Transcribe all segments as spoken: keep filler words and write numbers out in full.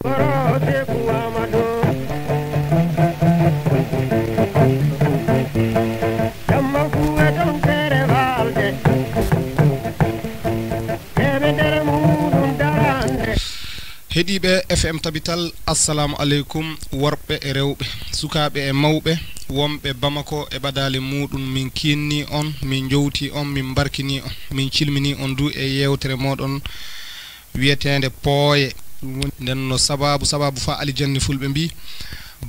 Heɗiiɓe F M Tabital, assalamu aleykum, worɓe e rewɓe, sukaaɓe e mawɓe, wonɓe Bamako e ɓadaale muuɗum, min kiinnii on, min njowtii on, min mbarkinii on, min cilminii on duu e yeewtere mooɗon wiyeteende Pooye. Ɗum woni nden no sabaabu, sabaabu faa alijanni fulɓe mbii,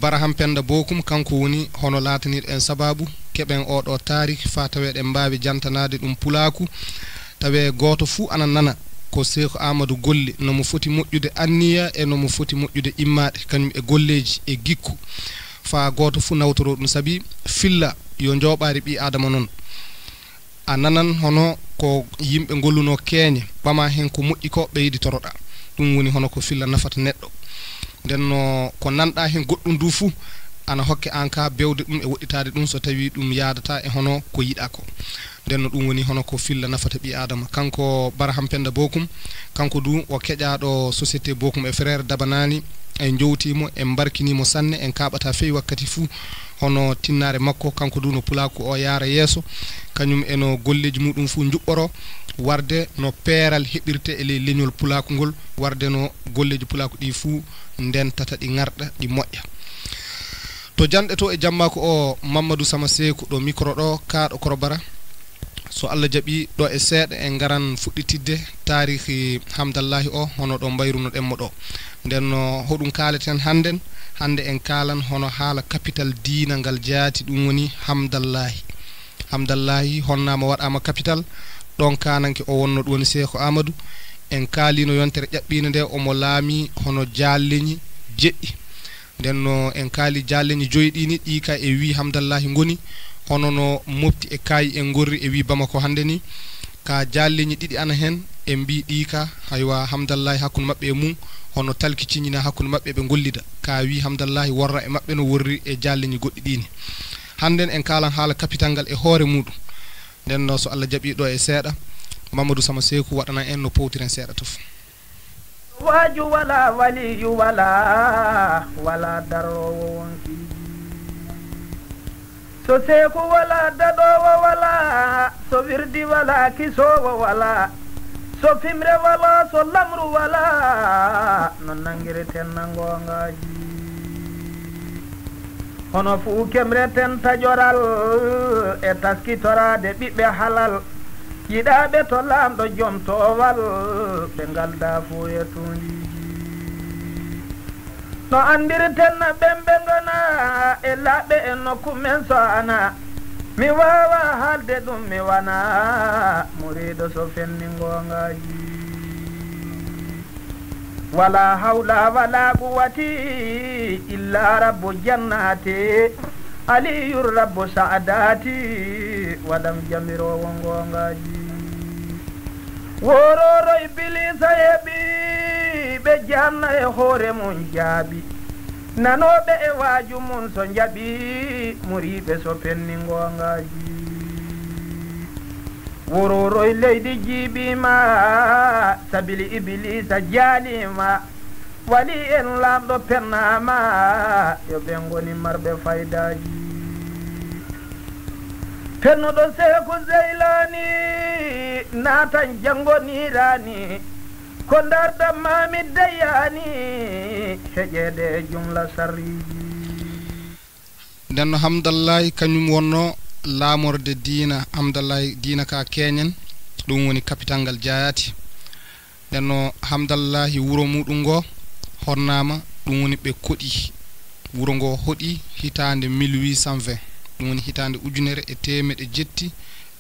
Baraham Pennda Bookum, kanko woni hono laataniiɗo en sabaabu, keɓen oo ɗoo taarik faa taweeɗen mbaawi jantanaade ɗum pulaaku. Tawee gooto fuu ana nana ko Seeku Aamadu golli, no mo foti moƴƴude anniya e no mo foti moƴƴude immaade, kañum e golleeji e gikku. Faa gooto fuu nawtoroo ɗum, sabi filla yo njooɓaari ɓii Aadama non. A nanan hono ko yimɓe ngollunoo keeñe, ɓamaa heen ko moƴƴi ko ɓeyditoroɗaa. Ɗum woni hono ko filla nafata neɗɗo. Nden no ko nanɗaa heen goɗɗum duu fuu, ana hokke aan kaa bewde ɗum e woɗɗitaade ɗum so tawii ɗum yaadataa e hono ko yiɗaa ko. Nden no ɗum woni hono ko filla nafata ɓii Aadama. Kanko Baraham Pennda Bookum, kanko duu o keƴaaɗo Société Bookum et Frères Dabanaani, en njowtii mo, en mbarkinii mo sanne, en kaaɓataa fey wakkati fuu hono tinnaare makko, kanko duu no pulaaku oo yaara yeeso, kañum e no golleeji muuɗum fuu njuɓɓoroo, warde no peeral heɓirtee e ley leñol pulaaku ngol, warde no golleeji pulaaku ɗii fuu ndentata, ɗi ŋarɗa, ɗi moƴƴa. To janɗe to e jammaaku oo, Mammadu Sama Seeku ɗo mikro ɗoo, kaa ɗo Korobara. So Alla jaɓii, ɗoo e seeɗa en ngaran fuɗɗitidde taarihi Hamdallaahi oo, hono ɗo mbayrunoɗen mo ɗoo. Nden no hoɗum kaaleten hannden? Hannde en kaalan hono haala kapital diina ngal jaati, ɗum woni Hamdallaahi. Hamdallaahi honnaama waɗaama kapital, ɗoon kaananke o wonnoo, ɗum woni Seeku Aamadu. En kaaliino yontere ƴaɓɓiinde nde omo laamii hono jaalleñi jeɗɗi. Nden no en kaali jaalleñi joyi ɗii ni, ɗii ka e wii Hamdallaahi ngoni, hono no Mopti e Kaayi en ngorri e wii Bamako hannde ni. Ka jaalleñi ɗiɗi ana heen, en mbii ɗii ka, haywa, Hamdallaahi hakkunde maɓɓe e mum, hono talki ciññinaa hakkunde maɓɓe, ɓe ngollida. Ka wii Hamdallaahi worra e maɓɓe no worri e jaalleñi goɗɗi ɗii ni. Hannden en kaalan haala kapital ngal e hoore muuɗum. Nden no so Alla jaɓii ɗoo e seeɗa, Mamadou Sama Seeku waɗana en no powtiren seeɗa tuf. Waaju walaa, waliyu walaa, walaa daroowo wonkiiji. So seeku walaa, daɗoowo walaa, so wirdi walaa, kisoowo walaa, so fimre walaa, so lamru walaa, no nanngirten na ngoongaaji. Hono fuu kemreten taƴoral e taskitoraade ɓiɓɓe halal, yiɗaaɓe to Laamɗo jom toowal, ɓe ngaldaa fuu e tuundiiji. No anndirten na ɓen ɓe ngonaa e laaɓɓe e nokku men so ana, mi waawaa haalde ɗum mi wanaa muriido so fenni ngoongaaji. Walaa hawla walaa quwwati illa rabbu jannati, aliyur rabbu saadati, waɗam jamiroowo ngoongaaji. Wororo Ibiliisa heɓi ɓe janna e hoore mum jaabi, nanooɓe e waaju mum so njaɓi, muriiɓe so penni ngoongaaji. Wororoy leydi jiiɓiima, sabili Ibiliisa jaaliima, wali en Laamɗo pennaama, yo ɓe ngoni marɓe faydaaji. Pennuɗo Seeku Zeylaani, naatan janngo niiraani, ko ndaarɗa maami Dayyaani, heƴeede e jumla sarriiji. Nden no Hamdallahi kañum wonnoo laamorde diina, Hamdallahi diina ka keeñen, ɗum woni kapital ngal jaayaati. Nden no Hamdallahi wuro muuɗum ngoo honnaama, ɗum woni ɓe koɗi. Wuro ngoo hoɗi hitaande mille huit cent vingt, ɗum woni hitaande ujunere e teemeɗe jetti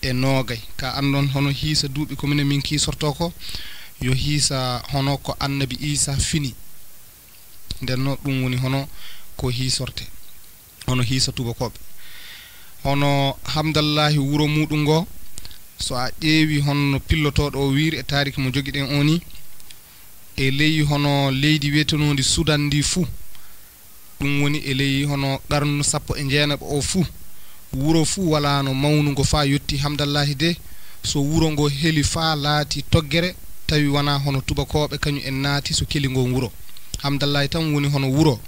e noogay. Ka anndon hono hiisa duuɓi ko minen min kiisortoo ko, yo hiisa hono ko Annabi Iisa fini. Nden no ɗum woni hono ko hiisorte. Hono hiisa tubakooɓe. Hono Hamdallahi wuro muuɗum ngoo, so a ƴeewi hono no pillotooɗo o wiiri e taariki mo jogiɗen o nii, e ley hono leydi wiyetenoondi Sudan ndi fuu, ɗum woni e ley hono qarnu sappo e jeenaɓo o fuu, wuro fuu walaano mawnugo faa yotti Hamdallahi de, so wuro ngoo heli faa laati toggere, tawi wanaa hono tubakooɓe kañum en naati so keli ngoon wuro. Hamdallahi tan woni hono wuro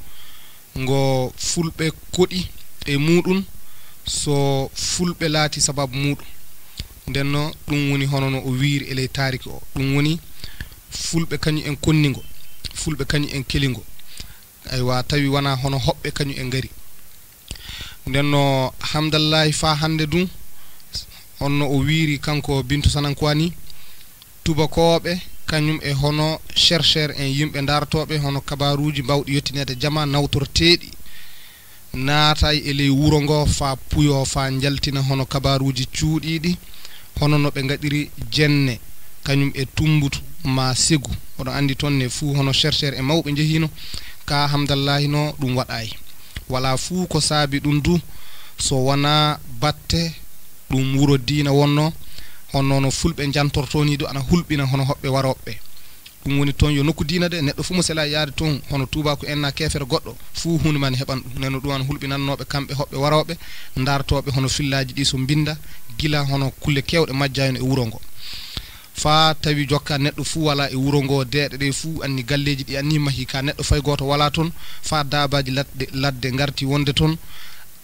ngo fulɓe koɗi e muɗum, so fulɓe laati sababu muɗum. Ndenno ɗum woni hono no o wiiri e ley taariki o. Ɗum woni fulɓe kañum en konni ngo, fulɓe kañum en keli ngo. Aywa, tawi wonaa hono hoɓɓe kañum en ngari. Ndenno Hamdallahi faa hannde ɗum, honno o wiiri kanko Bintu Sanankwani, tubakooɓe kañum e hono chercheur en, yimɓe ndaartooɓe hono kabaaruuji baawɗi yettineede jama nawtorteeɗi, naatay e ley wuro ngo faa puyoo, faa njaltina hono kabaaruuji cuuɗiiɗi, hono no ɓe ngaɗiri Jenne, kañum e Tummbutu maa Segu. Oɗon anndi toon ne fuu hono chercheur e mawɓe njehiino, kaa Hamdallahi no ɗum waɗaay. Walaa fuu ko saabi ɗum du, so wonaa batte ɗum wuro diina wonnoo, honno no fulɓe njantortoo nii du, ana hulɓina hono hoɓɓe warooɓe. Ɗum woni toon yo nokku diina de, neɗɗo fuu mo selaa yaade toon, hono tuubaaku en naa keefeero goɗɗo, fuu huunde maa ne heɓan ɗum. Ndenno ɗum ana hulɓinannooɓe kamɓe hoɓɓe warooɓe, ndaartooɓe hono fillaaji ɗi so mbinnda, gila hono kulle keewɗe majjaayno e wuro ngo. Faa tawi jokka neɗɗo fuu walaa e wuro ngo, deeɗe ɗe fuu anni galleeji ɗi anni mahi, kaa neɗɗo fay gooto walaa toon, faa daabaaji ladde, ladde ngarti wonde toon,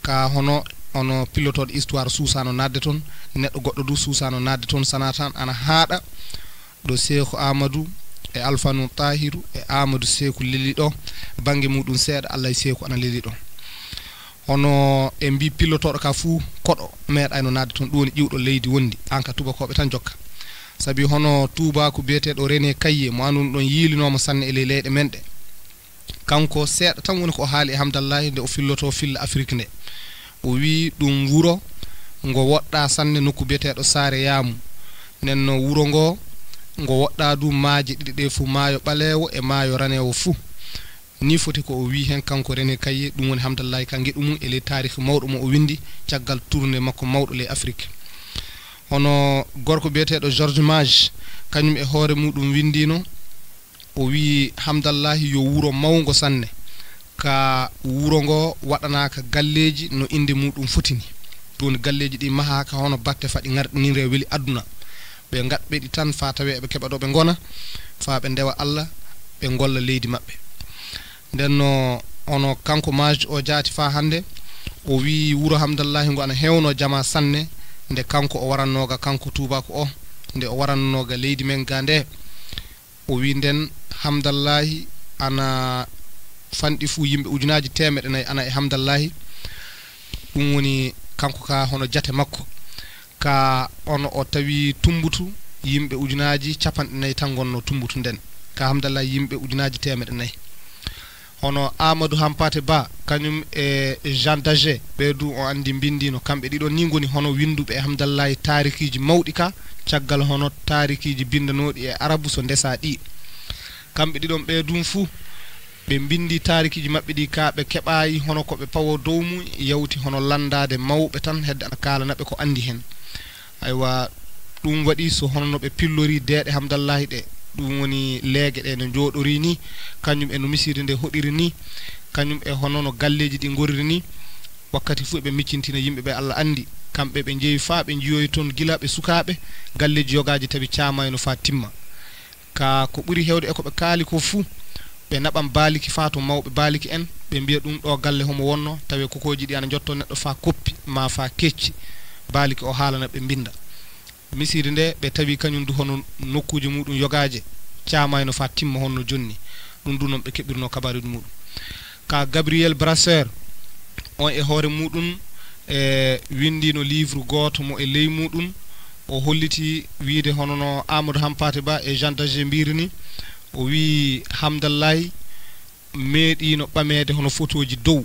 kaa hono, hono pillotooɗo histoire suusaano naatde toon, neɗɗo goɗɗo du suusaano naatde toon, sanaa tan ana haaɗa ɗo Seeku Aamadu e Alfanu Taahiru e Aamadu Seeku leli ɗo, bannge muɗum seeɗa, Alla e Seeku ana leli ɗo. Hono e mbii pillotooɗo ka fuu koɗo meeɗayno naatde toon, ɗum woni ƴiwɗo leydi wondi, aan ka tubakooɓe tan jokka. Sabi hono tuubaaku biyeteeɗo René Caillé, mo annduɗon yiilinooma sanne e ley leyɗe men ɗe. Kanko seeɗa tan woni ko o haali e Hamdallahi nde o fillotoo filla Afrik nde. O wii ɗum wuro ngo woɗɗaa sanne, nokku biyeteeɗo Saare Yaamu. Nden no wuro ngo, ngo woɗɗaa du maaje ɗiɗi ɗe fuu, maayo ɓaleewo e maayo raneewo fuu. Nii foti ko o wii heen kanko René Caillé, ɗum woni Hamdallahi ka ngeɗu mum e ley taarikh mawɗo mo o winndi caggal tournée makko mawɗo ley Afrik. Hono gorko biyeteeɗo Georges Mage, kañum e hoore muɗum winndiino, o wii Hamdallahi yo wuro mawngo sanne, ka wuro ngo waɗanaaka galleeji no innde muɗum foti ni. Ɗum woni galleeji ɗi mahaaka hono batte faa ɗi ngarɗiniree weli aduna. Ɓe ngaɗɓe ɗi tan faa tawee eɓe keɓa ɗo ɓe ngona, faa ɓe ndewa Alla, ɓe ngolla leydi maɓɓe. Nden no, hono kanko Mage o jaati faa hannde, o wii wuro Hamdallahi ngo ana heewnoo jamaa sanne, nde kanko o warannoo ga, kanko tuubaaku o, nde o warannoo ga leydi men ga nde. O wii nden Hamdallahi ana fanɗi fuu yimɓe ujunaaji teemeɗe nayi ana e Hamdallahi. Ɗum woni kanko ka hono jate makko. Ka ono o tawi Tummbutu, yimɓe ujunaaji capanɗe nayi tan ngonnoo Tummbutu nden. Ka Hamdallahi yimɓe ujunaaji teemeɗe nayi. Hono Aamadu Hampaate Ba, kañum e Jean Daget, ɓee du on anndi mbinndiino. Kamɓe ɗiɗon nii ngoni hono winnduɓe e Hamdallahi taarikiiji mawɗi ka, caggal hono taarikiiji binndanooɗi e Arabu so ndesaa ɗii. Kamɓe ɗiɗon ɓee dum fuu, ɓe mbinndi taarikiiji maɓɓe ɗi, kaa ɓe keɓaayi hono ko ɓe pawoo dow mum, yawti hono lanndaade mawɓe tan, hedde ana kaalana ɓe ko anndi heen. Aywa, ɗum waɗi so hono no ɓe pillori deeɗe Hamdallahi ɗe, ɗum woni leege ɗe no njooɗorii nii, kañum e no misiri nde hoɗiri nii, kañum e hono no galleeji ɗi ngoriri nii, wakkati fuu eɓe miccintina yimɓe ɓe Alla anndi. Kamɓe ɓe njehi faa ɓe njiyoyi toon gila ɓe sukaaɓe, galleeji yogaaji tawi caamaayno faa timma. Kaa ko ɓuri heewde e ko ɓe kaali ko fuu, ɓe naɓan baaliki faa to mawɓe baaliki en, ɓe mbiya ɗum ɗo galle homo wonnoo, tawee kokooji ɗi ana njottoo neɗɗo faa koppi, maa faa kecci. Baaliki o haalana ɓe mbinnda. Misiri nde ɓe tawi kañum du hono nokkuuje muɗum yogaaje, caamaayno faa timma hono no jonni. Ɗum du noon ɓe keɓirnoo kabaaruuji muɗum. Ka Gabriel Brasseur, on e hoore muɗum, e winndiino livre gooto mo e ley muɗum, o holliti wiide hono no Amadou Hampâté Bâ e Jean Daget mbiri ni, o wii Hamdallahi meeɗiino ɓameede hono fotooji dow.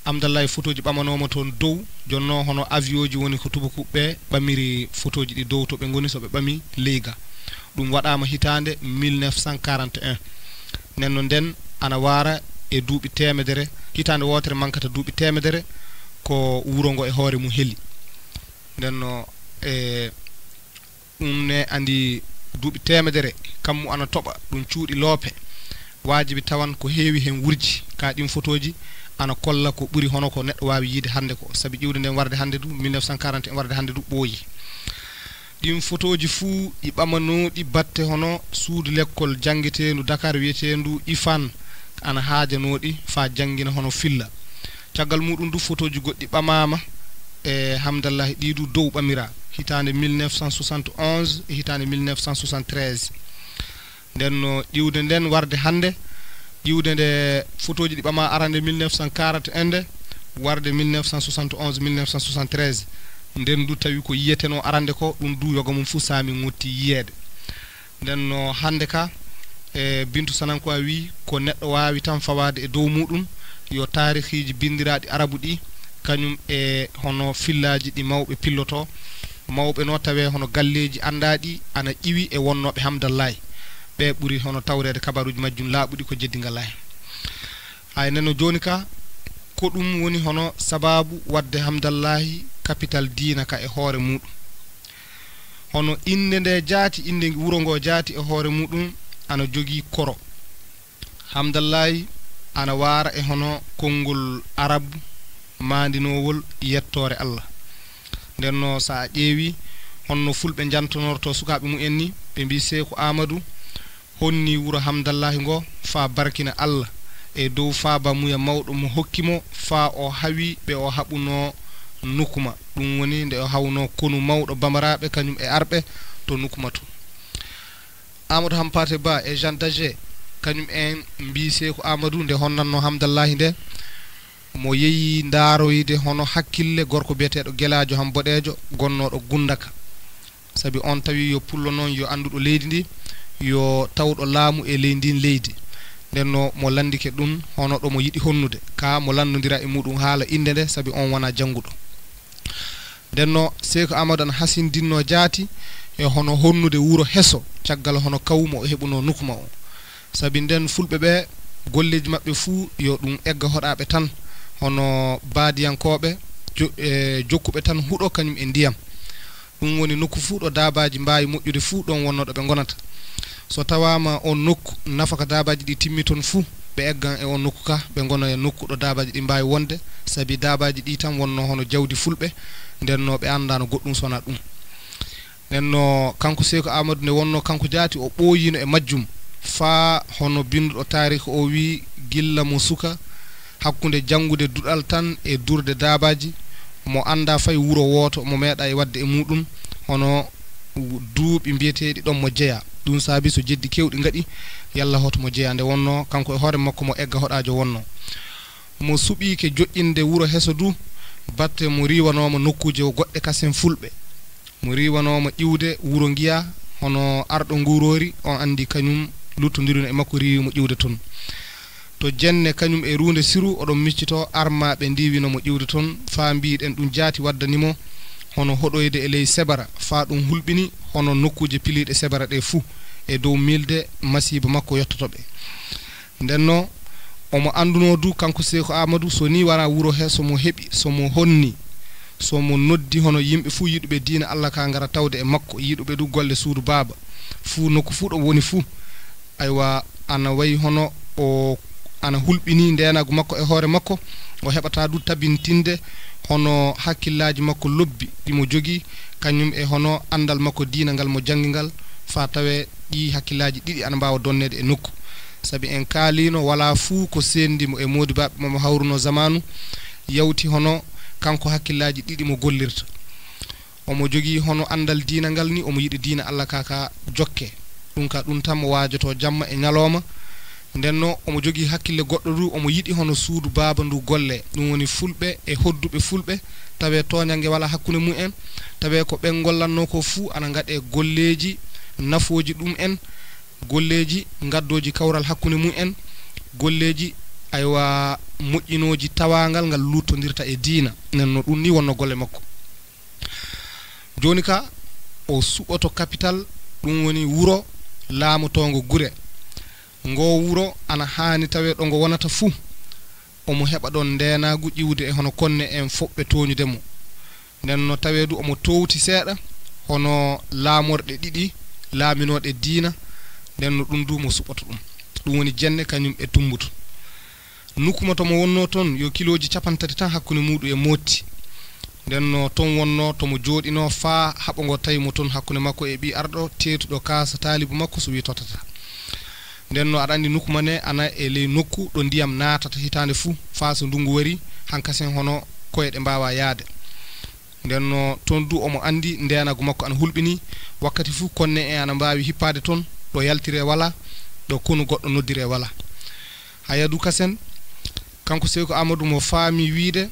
Hamdallahi fotooji ɓamanooma toon dow, jonno hono avion ji woni ko tubakuɓe ɓamiri fotooji ɗi dow to ɓe ngoni so ɓe ɓami leyga. Ɗum waɗaama hitaande mille neuf cent quarante et un. Nden no nden ana waara e duuɓi teemedere, hitaande wootere mankata duuɓi teemedere ko wuro ngo e hoore mum heli. Nden no e ɗum ne andi duuɓi teemedere, kammu ana toɓa, ɗum cuuɗi loope. Waajibi tawan ko heewi heen wurji, ka ɗiin fotooji ana kolla ko ɓuri hono ko neɗɗo waawi yiyde hannde ko, sabi ƴiwde nden warde hannde du, mille neuf cent quarante et un warde hannde du ɓooyi. Ɗin fotooji fuu ɗi ɓamanooɗi batte hono suudu lekkol janngeteendu Dakar wiyeteendu IFAN, ana haajanooɗi faa janngina hono filla. Caggal muuɗum du fotooji goɗɗi ɓamaama e Hamdallahi ɗii du dow ɓamiraa hitaande mille neuf cent soixante-onze e hitaande mille neuf cent soixante-treize. Nden no ƴiwde nden warde hannde, ƴiwde nde fotooji ɗi ɓamaa arande mille neuf cent quarante en nde, warde mille neuf cent soixante-onze, mille neuf cent soixante-treize. Nden du tawi ko yiyetenoo arande ko, ɗum du yoga mum fuu saami ŋotti yiyeede. Nden no hannde ka, e Bintu Sananko a wii, ko neɗɗo waawi tan fawaade e dow muuɗum, yo taarihiiji binndiraaɗi Arabu ɗi, kañum e hono fillaaji ɗi mawɓe pillotoo, mawɓe no tawee hono galleeji anndaaɗi ana ƴiwi e wonnooɓe Hamdallaay. Ɓee ɓuri hono tawreede kabaruuji majjum laaɓuɗi ko jeddi nga laay. Hay nden no jooni ka, ko ɗum woni hono sabaabu waɗde Hamdallaahi kapital diina ka e hoore muuɗum. Hono innde nde jaati, innde wuro ngo jaati e hoore muuɗum, ana jogii koro. Hamdallaay ana waara e hono konngol Arabu maandinoowol yettoore Allah. Nden no, so a ƴeewii honno Fulɓe njantonortoo sukaaɓe mumen ni, ɓe mbii, Seeku Aamadu honnii wuro Hamdallahi ngo faa barkina Allah e dow faabamuya mawɗo mo hokki mo faa o hawi ɓe o haɓunoo nukuma. Ɗum woni nde o hawnoo konu mawɗo bamaraaɓe kañum e arɓe to nukuma tun. Amadou Hampaté Ba e Jean Daget, kañum en mbii Seeku Amadou nde honnannoo Hamdallahi nde, mo yehi ndaaroyde hono hakkille gorko biyeteeɗo Gelaajo Ham Boɗeejo gonnooɗo Gundaka. Sabi on tawi yo pullo noon yo annduɗo leydi ndi, yo tawɗo laamu e ley ndin leydi. Nden no mo lanndike ɗum hono ɗo mo yiɗi honnude, ka mo lanndondira e muɗum haala innde nde, sabi on wonaa jannguɗo. Nden no Seeku Amadou ana hasindinnoo jaati e hono honnude wuro heso caggal hono kaw mo o heɓunoo nukuma o. Sabi nden Fulɓe ɓe, golleeji maɓɓe fuu yo ɗum egga hoɗaaɓe tan, hono baadiyankooɓe jo-, e jokkuɓe tan huɗo kañum e ndiyam. Ɗum woni nokku fuu ɗo daabaaji mbaawi moƴƴude fuu, ɗoon wonnoo ɗo ɓe ngonata. So tawaama oon nokku nafa ka daabaaji ɗi timmi toon fuu, ɓe eggan e oon nokku ka, ɓe ngona e nokku ɗo daabaaji ɗi mbaawi wonde, sabi daabaaji ɗi tan wonnoo hono jawdi Fulɓe, nden no ɓe anndaano goɗɗum so wonaa ɗum. Nden no kanko Seeku Aamadu nde wonnoo kanko jaati o ɓooyiino e majjum, faa hono binnduɗo taariik o wii, gilla mo suka, hakkunde janngude duɗal tan e durde daabaaji, mo anndaa fay wuro wooto mo meeɗaay waɗde e muuɗum hono duuɓi mbiyeteeɗi ɗon mo jeyaa. Ɗum saabi so jeddi keewɗi ngaɗi, yalla hoto mo jeyaa. Nde wonnoo kanko e hoore makko mo egga hoɗaajo wonnoo. Mo suɓiike joƴƴinde wuro heso du, batte mo riiwanooma nokkuuje goɗɗe kasen Fulɓe. Mo riiwanooma ƴiwde wuro Ngiya, hono arɗo Nguuroori, on anndi kañum luttondirino e makko riiwi mo ƴiwde toon. To Jenne kañum e Ruunde Siru, oɗon miccitoo armaaɓe ndiiwino mo ƴiwde toon, faa mbiiɗen ɗum jaati waddani mo hono hoɗoyde e ley Sebara, faa ɗum hulɓini hono nokkuuje piliiɗe Sebara ɗee fuu, e dow miilde masiiba makko yottoto ɓe. Nden no omo anndunoo du, kanko Seeku Aamadu, so nii wonaa wuro he, so mo heɓi, so mo honni, so mo noddi hono yimɓe fuu yiɗuɓe diina Alla ka ngara tawde e makko, yiɗuɓe du golle suudu baaba, fuu nokku fuu ɗo woni fuu, aywa, ana wayi hono o ana hulɓinii ndeenaagu makko e hoore makko, o heɓataa du tabintinde hono hakkillaaji makko lobbi ɗi mo jogii, kañum e hono anndal makko diina ngal mo janngi ngal, faa tawee ɗii hakkillaaji ɗiɗi ana mbaawa donneede e nokku. Sabi en kaaliino, walaa fuu ko seenndi mo e moodibaaɓe mo mo hawrunoo zamaanu, yawti hono kanko hakkillaaji ɗiɗi mo gollirta. Omo jogii hono anndal diina ngal ni, omo yiɗi diina Alla ka, ka jokke. Ɗum ka ɗum tan mo waajotoo jamma e ñalooma. Nden no omo jogii hakkille goɗɗo du, omo yiɗi hono suudu baaba ndu golle. Ɗum woni Fulɓe e hodduɓe Fulɓe, tawee tooñannge walaa hakkunde mum en, tawee ko ɓen ngollannoo ko fuu ana ngaɗee golleeji nafooji ɗum en, golleeji ngaddooji kawral hakkunde mum en, golleeji, aywa, moƴƴinooji tawaangal ngal luttondirta e diina. Nden no ɗum ni wonnoo golle makko. Jooni ka, o suɓoto kapital, ɗum woni wuro laamotoongo gure. Ngoo wuro ana haani tawee ɗo ngo wonata fuu, omo heɓa ɗon ndeenaagu ƴiwde e hono konne en fof ɓe tooñude mo. Nden no tawee du omo toowti seeɗa, hono laamorɗe ɗiɗi laaminooɗe diina, nden no ɗum du mo suɓoto ɗum. Ɗum woni Jenne kañum e Tummbutu. Nukuma to mo wonnoo toon yo kilooji capantati tan hakkunde muuɗum e Mootti. Nden no toon wonnoo to mo jooɗinoo faa haɓo ngo tawi mo toon hakkunde makko e ɓii arɗo teetuɗo kaasa taalibu makko so wii tottata. Nden no aɗa anndi nokku ma ne ana e ley nokku ɗo ndiyam naatata hitaande fuu faa so ndunngu warii hankasen hono koyɗe mbaawaa yahde. Nden no toon du omo anndi ndeenagu makko ana hulɓinii wakkati fuu konne'en ana mbaawi hippaade toon ɗo yaltiree walaa, ɗo konu goɗɗo noddiree walaa. Haya du kasen kanko Seyku Aamadu mo faami wiide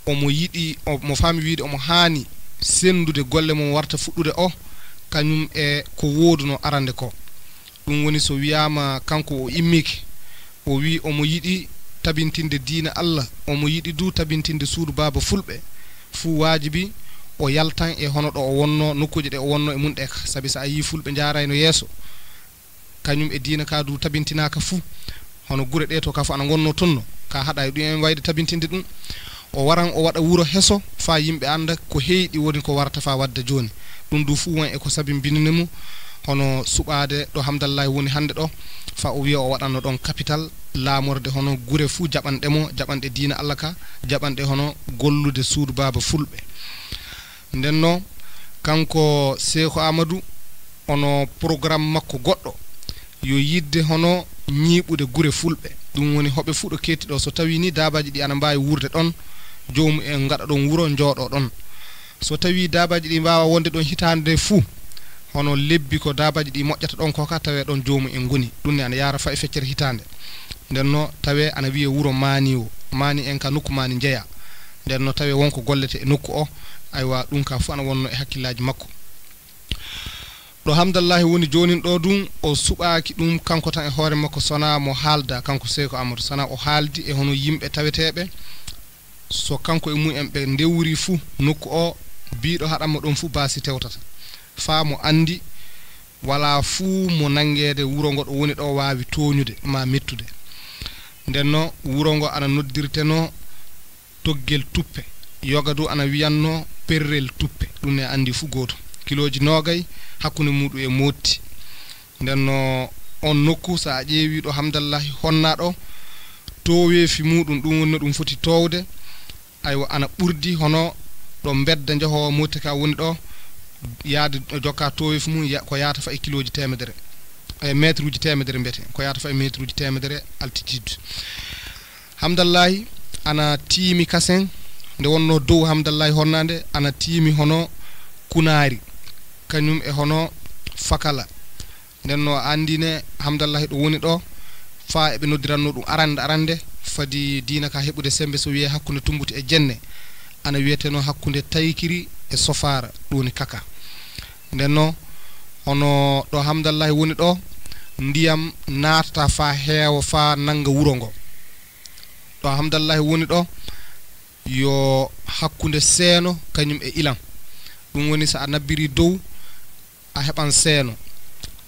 omo yiɗi omo faami wiide omo haani senndude golle mum warta fuɗɗude o kañum e ko woodunoo arande ko. Ɗum woni so wiyaama kanko o immiike o wii omo yiɗi tabintinde diina Allah, omo yiɗi du tabintinde suudu baaba fulɓe fuu waajibi o yaltan e hono ɗo o wonnoo nokkuuje ɗe o wonnoo e mum ɗee ka. Sabi so a yii fulɓe njaarayno yeeso kañum e diina ka du tabintinaaka fuu hono gure ɗee to ka fuu ana ngonnoo toon no ka haɗa e ɗum en wayde tabintinde ɗum. O waran o waɗa wuro heso faa yimɓe annda ko heyɗi woni ko warata faa wadda jooni. Ɗum du fuu won e ko sabimbinini mo hono suɓaade ɗo Hamdallahi woni hannde ɗo faa o wiya o waɗanno ɗon kapital laamorde hono gure fuu jaɓanɗe mo jaɓanɗe diina Allah ka jaɓanɗe hono gollude suudu baaba fulɓe. Nden no kanko Seeku Aamadu ono programme makko goɗɗo yo yiɗde hono ñiiɓude gure fulɓe. Ɗum woni hoɓe fuu ɗo keetti ɗo so tawii ni daabaaji ɗi ana mbaawi wuurde ɗon joomu en ngaɗa ɗon wuro njooɗo ɗon. So tawii daabaaji ɗi mbaawa wonde ɗon hitaande nde fuu hono lebbi ko daabaaji ɗi moƴƴata ɗon ko ka tawee ɗon joomu en ngoni ɗum ne ana yaara faa e feccere hitaande. Nden no tawee ana wiyee wuro maani o maani en ka nokku maani njeyaa. Nden no tawee won ko gollete e nokku o. Aywa ɗum ka fuu ana wonno e hakkillaaji makko. Ɗo Hamdallahi woni joonin ɗo dun o suɓaaki ɗum kanko tan e hoore makko sonaa mo haalda kanko Seyku Aamadu sonaa o haaldi e hono yimɓe taweteeɓe so kanko e mum en ɓe ndewri fuu nokku o biiɗo haɗanmo ɗon fuu baasi tewtata faa mo anndi walaa fuu mo nanngeede wuro ngo ɗo woni ɗo waawi tooñude maa mettude. Nden no wuro ngo ana noddirtenoo toggel tuppe yoga du ana wiyanno perrel tuppe ɗum ne anndi fuu gooto kilooji noogay hakkunde muɗum e mootti. Nden no on nokku so a ƴeewi ɗo Hamdallahi honna ɗo tooweefi muɗum ɗum woni no ɗum foti toowde. Aywa ana ɓurdi hono ɗo mbedda njahoowa mootti ka woni ɗo yaade ɗo jokka tooweefi mum ko yaata fa e kilooji teemedere e meetruuji teemedere mbiyete ko yaata fa e meetruuji teemedere altitude. Hamdallahi ana tiimi kasen nde wonnoo dow Hamdallahi honnaande ana tiimi hono kunaari kañum e hono fakala. Nden no a anndi ne Hamdallahi ɗo woni ɗo faa eɓe noddirannoo ɗum arannde arannde fadi diina ka heɓude semmbe so wiyee hakkunde tummbuti e jenne ana wiyetenoo hakkunde taykiri e sofaara ɗum woni kaka. Nden no hono ɗo Hamdallahi woni ɗo ndiyam naatata faa heewa faa nannga wuro ngo. Ɗo Hamdallahi woni ɗo yo hakkunde seeno kañum e ilam. Ɗum woni so a nabbirii dow a heɓan seeno.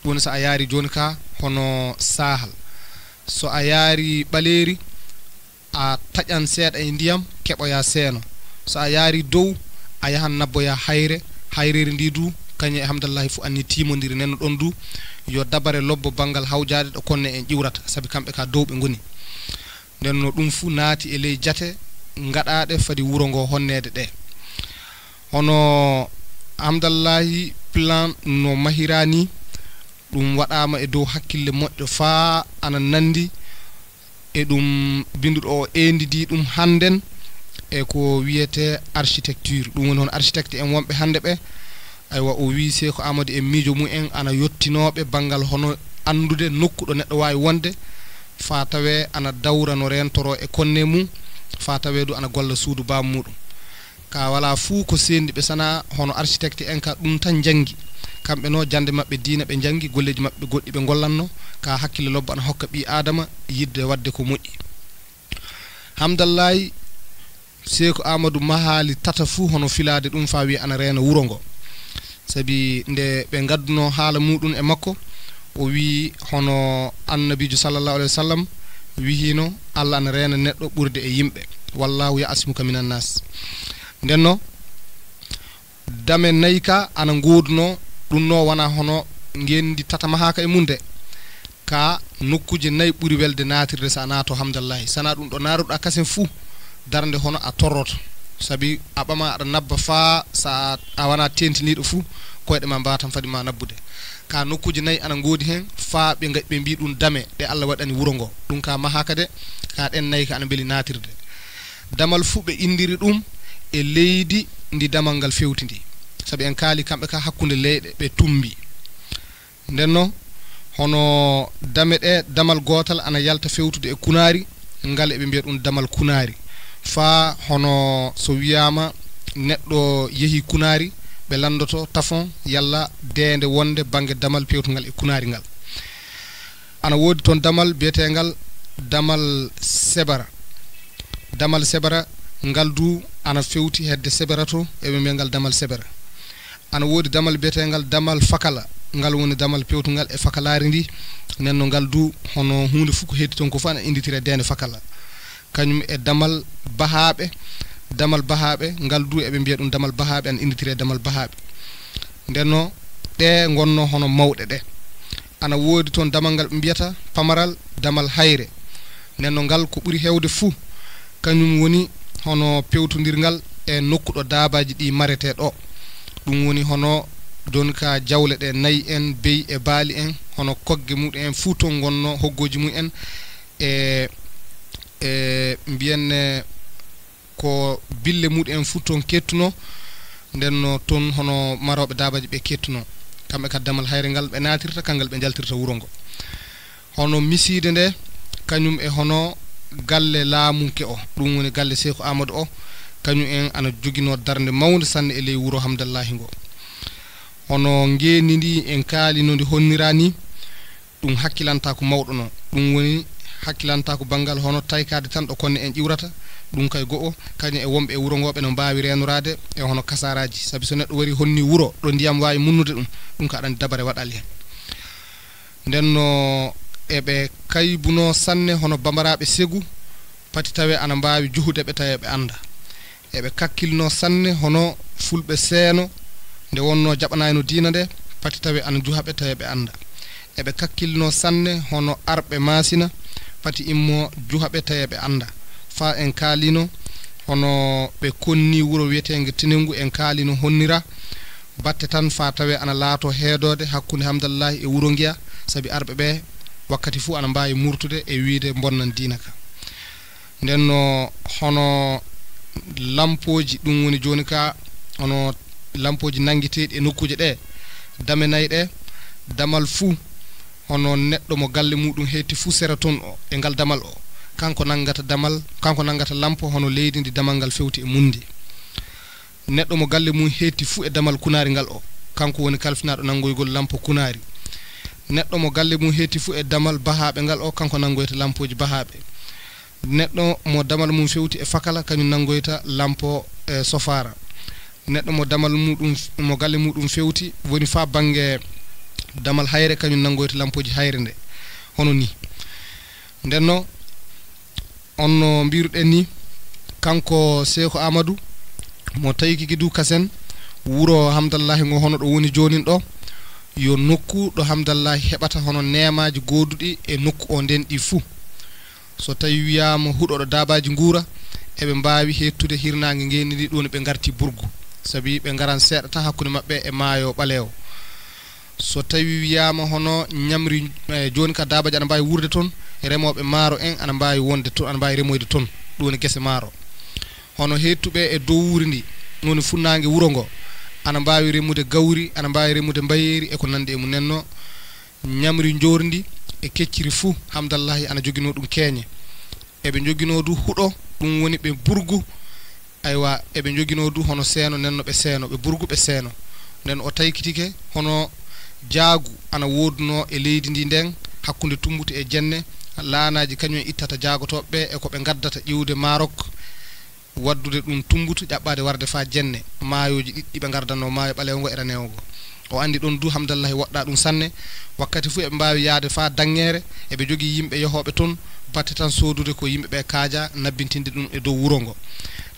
Ɗum woni so a yaarii jooni ka hono saahal so a yaarii ɓaleeri a taƴan seeɗa e ndiyam keɓoyaa seeno. So a yaarii dow a yahan nabboyaa hayre. Hayreeri ndii du kañum e Hamdallahi fuu anni tiimondiri nden no ɗon du yo dabare lobbo banngal hawjaade ɗo konne'en ƴiwrata sabi kamɓe ka dow ɓe ngoni. Nden no ɗum fuu naati e ley jate ngaɗaaɗe fadi wuro ngo honneede ɗe. Hono Hamdallahi plan no mahiraa nii ɗum waɗaama e dow hakkille moƴƴo faa ana nanndi e ɗum binnduɗo o eendidii ɗum hannden e ko wiyetee architecture ɗum woni hono architecte en wonɓe hannde ɓe. Aywa o wii Seeku Aamadu e miijo mum en ana yottinooɓe banngal hono anndude nokku ɗo neɗɗo waawi wonde faa tawee ana dawra no reentoroo e konne mum faa tawee du ana golla suudu baaba muuɗum. Ka walaa fuu ko seendi ɓe sanaa hono architecte en ka ɗum tan njanngi. Kamɓe noo jannde maɓɓe diina ɓe njanngi golleeji maɓɓe goɗɗi ɓe ngollanno ka hakkille lobbo ana hokka ɓii aadama yiɗde waɗde ko moƴƴi. Hamdallahi Seeku Aamadu mahaali tata fuu hono filaade ɗum faa wiya ana reena wuro ngo. Sabi nde ɓe ngaddunoo haala muuɗum e makko o wii hono Annabiijo sallallaahu alayhi wa sallam wihiino, Alla ana reena neɗɗo ɓurde e yimɓe, wallaahu ya'simuka minan naas. Nden no dame nay ka ana ngoodunoo ɗum no wona hono ngeenndi tata mahaaka e mum de. Ka nokkuuje nay ɓuri welde naatirde so a naato Hamdallahi, sanaa ɗum ɗo naaruɗaa kasen fuu darnde hono a torroto. Sabi a ɓama aɗa nabba faa so a wonaa teentiniiɗo fuu, koyɗe ma mbaawata fadi ma nabbude. Ka nokkuuji nayi ana ngoodi heen faa ɓe ngaɗi ɓe mbiyi ɗum dame ɗe Alla waɗani wuro ngoo. Ɗum ka mahaaka de, ka ɗeen nayi ka ana mbeli naatirde. Damal fuu ɓe inndiri ɗum e leydi ndi damal ngal fewti ndii. Sabi en kaali kamɓe ka hakkunde leyɗe ɓe tummbi. Ndennoo, hono dame ɗe, damal gootal ana yalta fewtude e kunaari, ngal eɓe mbiya ɗum damal kunaari. Faa hono so wiyaama neɗɗo yehi kunaari, ɓe lanndoto tafon yalla deende wonde bannge damal pewtungal e kunaari ngal. Ana woodi toon damal biyeteengal damal sebara. Damal sebara ngal du ana fewti hedde sebara to, eɓe mbiya ngal damal sebara. Ana woodi damal biyeteengal damal fakala, ngal woni damal pewtungal e fakalaari ndi. Nden no ngal du, hono huunde fof ko heedi toon ko fof ana innditiree deende fakala. Kañum e damal bahaaɓe, damal bahaaɓe, ngal du eɓe mbiya ɗum damal bahaaɓe, ana innditiree damal bahaaɓe. Nden no ɗe ngonno hono mawɗe ɗe. Ana woodi toon damal ngal ɓe mbiyata pamaral damal hayre. Nden no ngal ko ɓuri heewde fuu, kañum woni hono pewtondirngal e nokku ɗo daabaaji ɗi maretee ɗo. Ɗum woni hono jooni ka jawle ɗe, nayi en, beyi e baali en, hono kogge muɗum en fuu toon ngonno, hoggooji mum en, e, e mbiyen, e, ko bille muɗum en fuu toon kettuno. Nden no toon hono marooɓe daabaaji ɓe kettuno. Kamɓe ka damal hayre ngal ɓe naatirta, kangal ɓe njaltirta wuro ngo. Hono misiide nde, kañum e hono galle laamunke o, ɗum woni galle Seeku Aamadu o, kañum en ana joginoo darnde mawnde sanne e ley wuro Hamdallaahi ngo. Hono ngeenndi ndi en kaalino ndi honnira ni, ɗum hakkilantaako mawɗo no. Ɗum woni hakkilantaako banngal hono taykaade tan ɗo konne en ƴiwrata, ɗum kay go'o, kañum e wonɓe e wuro ngo ɓe no mbaawi reenoraade e hono kasaaraaji. Sabi so neɗɗo wari honni wuro ɗo ndiyam waawi munnude ɗum, ɗum ka aɗa anndi dabare waɗaali heen. Nden no eɓe kaybunoo sanne hono bambaraaɓe segu, pati tawee ana mbaawi juhude ɓe tawi ɓe annda. Eɓe kakkilnoo sanne hono fulɓe seeno nde wonnoo jaɓanaayno diina nde, pati tawee ana juha ɓe tawi ɓe annda. Eɓe kakkilnoo sanne hono arɓe maasina, pati immoo juha ɓe tawi ɓe annda. Faa en kaalino hono ɓe konni wuro wiyeteenge Tinengu, en kaalino honnira batte tan faa tawee ana laato heedoode hakkunde Hamdallaahi e wuro ngiya, sabi arɓe ɓe wakkati fuu ana mbaawi murtude e wiide mbonnan diina ka. Nden no hono lampooji, ɗum woni jooni ka, hono lampooji nanngeteeɗi e nokkuuje ɗe, dame nayi ɗe, damal fuu, hono neɗɗo mo galle muɗum heetti fuu sera toon o, e ngal damal o, kanko nanngata damal, kanko nanngata lampo hono leydi ndi damal ngal fewti e mum ndi. Neɗɗo mo galle mum heetti fuu e damal kunaari ngal o, kanko woni kalfinaaɗo nanngoygol lampo kunaari. Neɗɗo mo galle mum heetti fuu e damal bahaaɓe ngal o, kanko nanngoyta lampooji bahaaɓe. Neɗɗo mo damal mum fewti e fakala, kañum nanngoyta lampo e sofaara. Neɗɗo mo damal muɗum, mo galle muɗum fewti, woni faa bannge damal hayre, kañum nanngoyta lampooji hayre nde. Hono ni. Nden no, on no mbiruɗen ni, kanko Seeku Aamadu, mo tawi kiki du kasen, wuro Hamdallaahi ngo hono ɗo woni joonin ɗo, yo nokku ɗo Hamdallaahi heɓata hono neemaaji gooduɗi e nokku o nden ɗi fuu. So tawi wiyaama huɗo ɗo daabaaji nguura, eɓe mbaawi heettude hirnaange ngeenndi ndi, ɗum woni ɓe ngarti Burgu. Sabi ɓe ngaran seeɗa tan hakkunde maɓɓe e maayo ɓaleewo. So tawi wiyaama hono ñamri, e, jooni ka daabaaji ana mbaawi wuurde toon, remooɓe maaro en ana mbaawi wonde toon, ana mbaawi remoyde toon, ɗum woni gese maaro. Hono heettuɓe e dowuuri ndi, ɗum woni funnaange wuro ngo, ana mbaawi remude gawri, ana mbaawi remude mbayeeri e ko nanndi e mum. Nden no ñamri njoorndi e kecciri fuu, Hamdallaahi ana joginoo ɗum keeñe. Eɓe njoginoo du huɗo, ɗum woni ɓe Burgu. Aywa, eɓe njoginoo du hono seeno, nden no ɓe seeno, ɓe Burgu ɓe seeno. Nden o taykitike hono jaagu ana woodunoo e leydi ndi nden, hakkunde Tumbutu e Jenne, laanaaji kañum en ittata jaagotooɓe ɓe e ko ɓe ngaddata ƴiwde Maroc, waddude ɗum Tumbutu, ƴaɓɓaade warde faa Jenne, maayooji ɗiɗi ɗi ɓe ngardanoo, maayo ɓaleewo ngo e raneewo ngo. O anndi ɗon du Hamdallahi woɗɗaa ɗum sanne. Wakkati fuu eɓe mbaawi yahde faa Daŋŋeere, eɓe njogii yimɓe yahooɓe toon, batte tan soodude ko yimɓe ɓe kaajaa, nabbintinde ɗum e dow wuro ngo.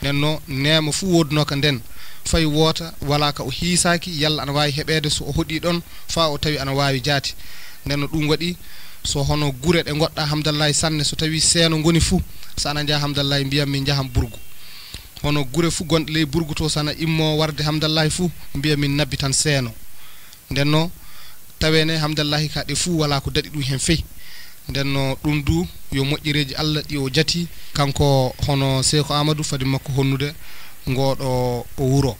Nden no neema fuu woodunoo ka nden, fay woota walaa ka o hiisaaki, yalla ana waawi heɓeede so o hoɗii ɗon faa o tawi ana waawi jaati. Nden no ɗum waɗi so hono gure ɗe ngoɗɗaa Hamdallahi sanne, so tawii seeno ngoni fuu, so ana njaha Hamdallahi mbiyan min njahan Burgu. Hono gure fuu gonɗe ley burgu to, so ana immoo warde Hamdallahi fuu, mbiya min nabbi tan seeno. Nden no tawene Hamdallahi ka ɗe fuu walaa ko daɗi ɗum heen fey. Nden no ɗum du yo moƴƴereeji Allah ɗi o jati, kanko hono Seeku Aamadu, fadi makko honnude ngooɗo o wuro.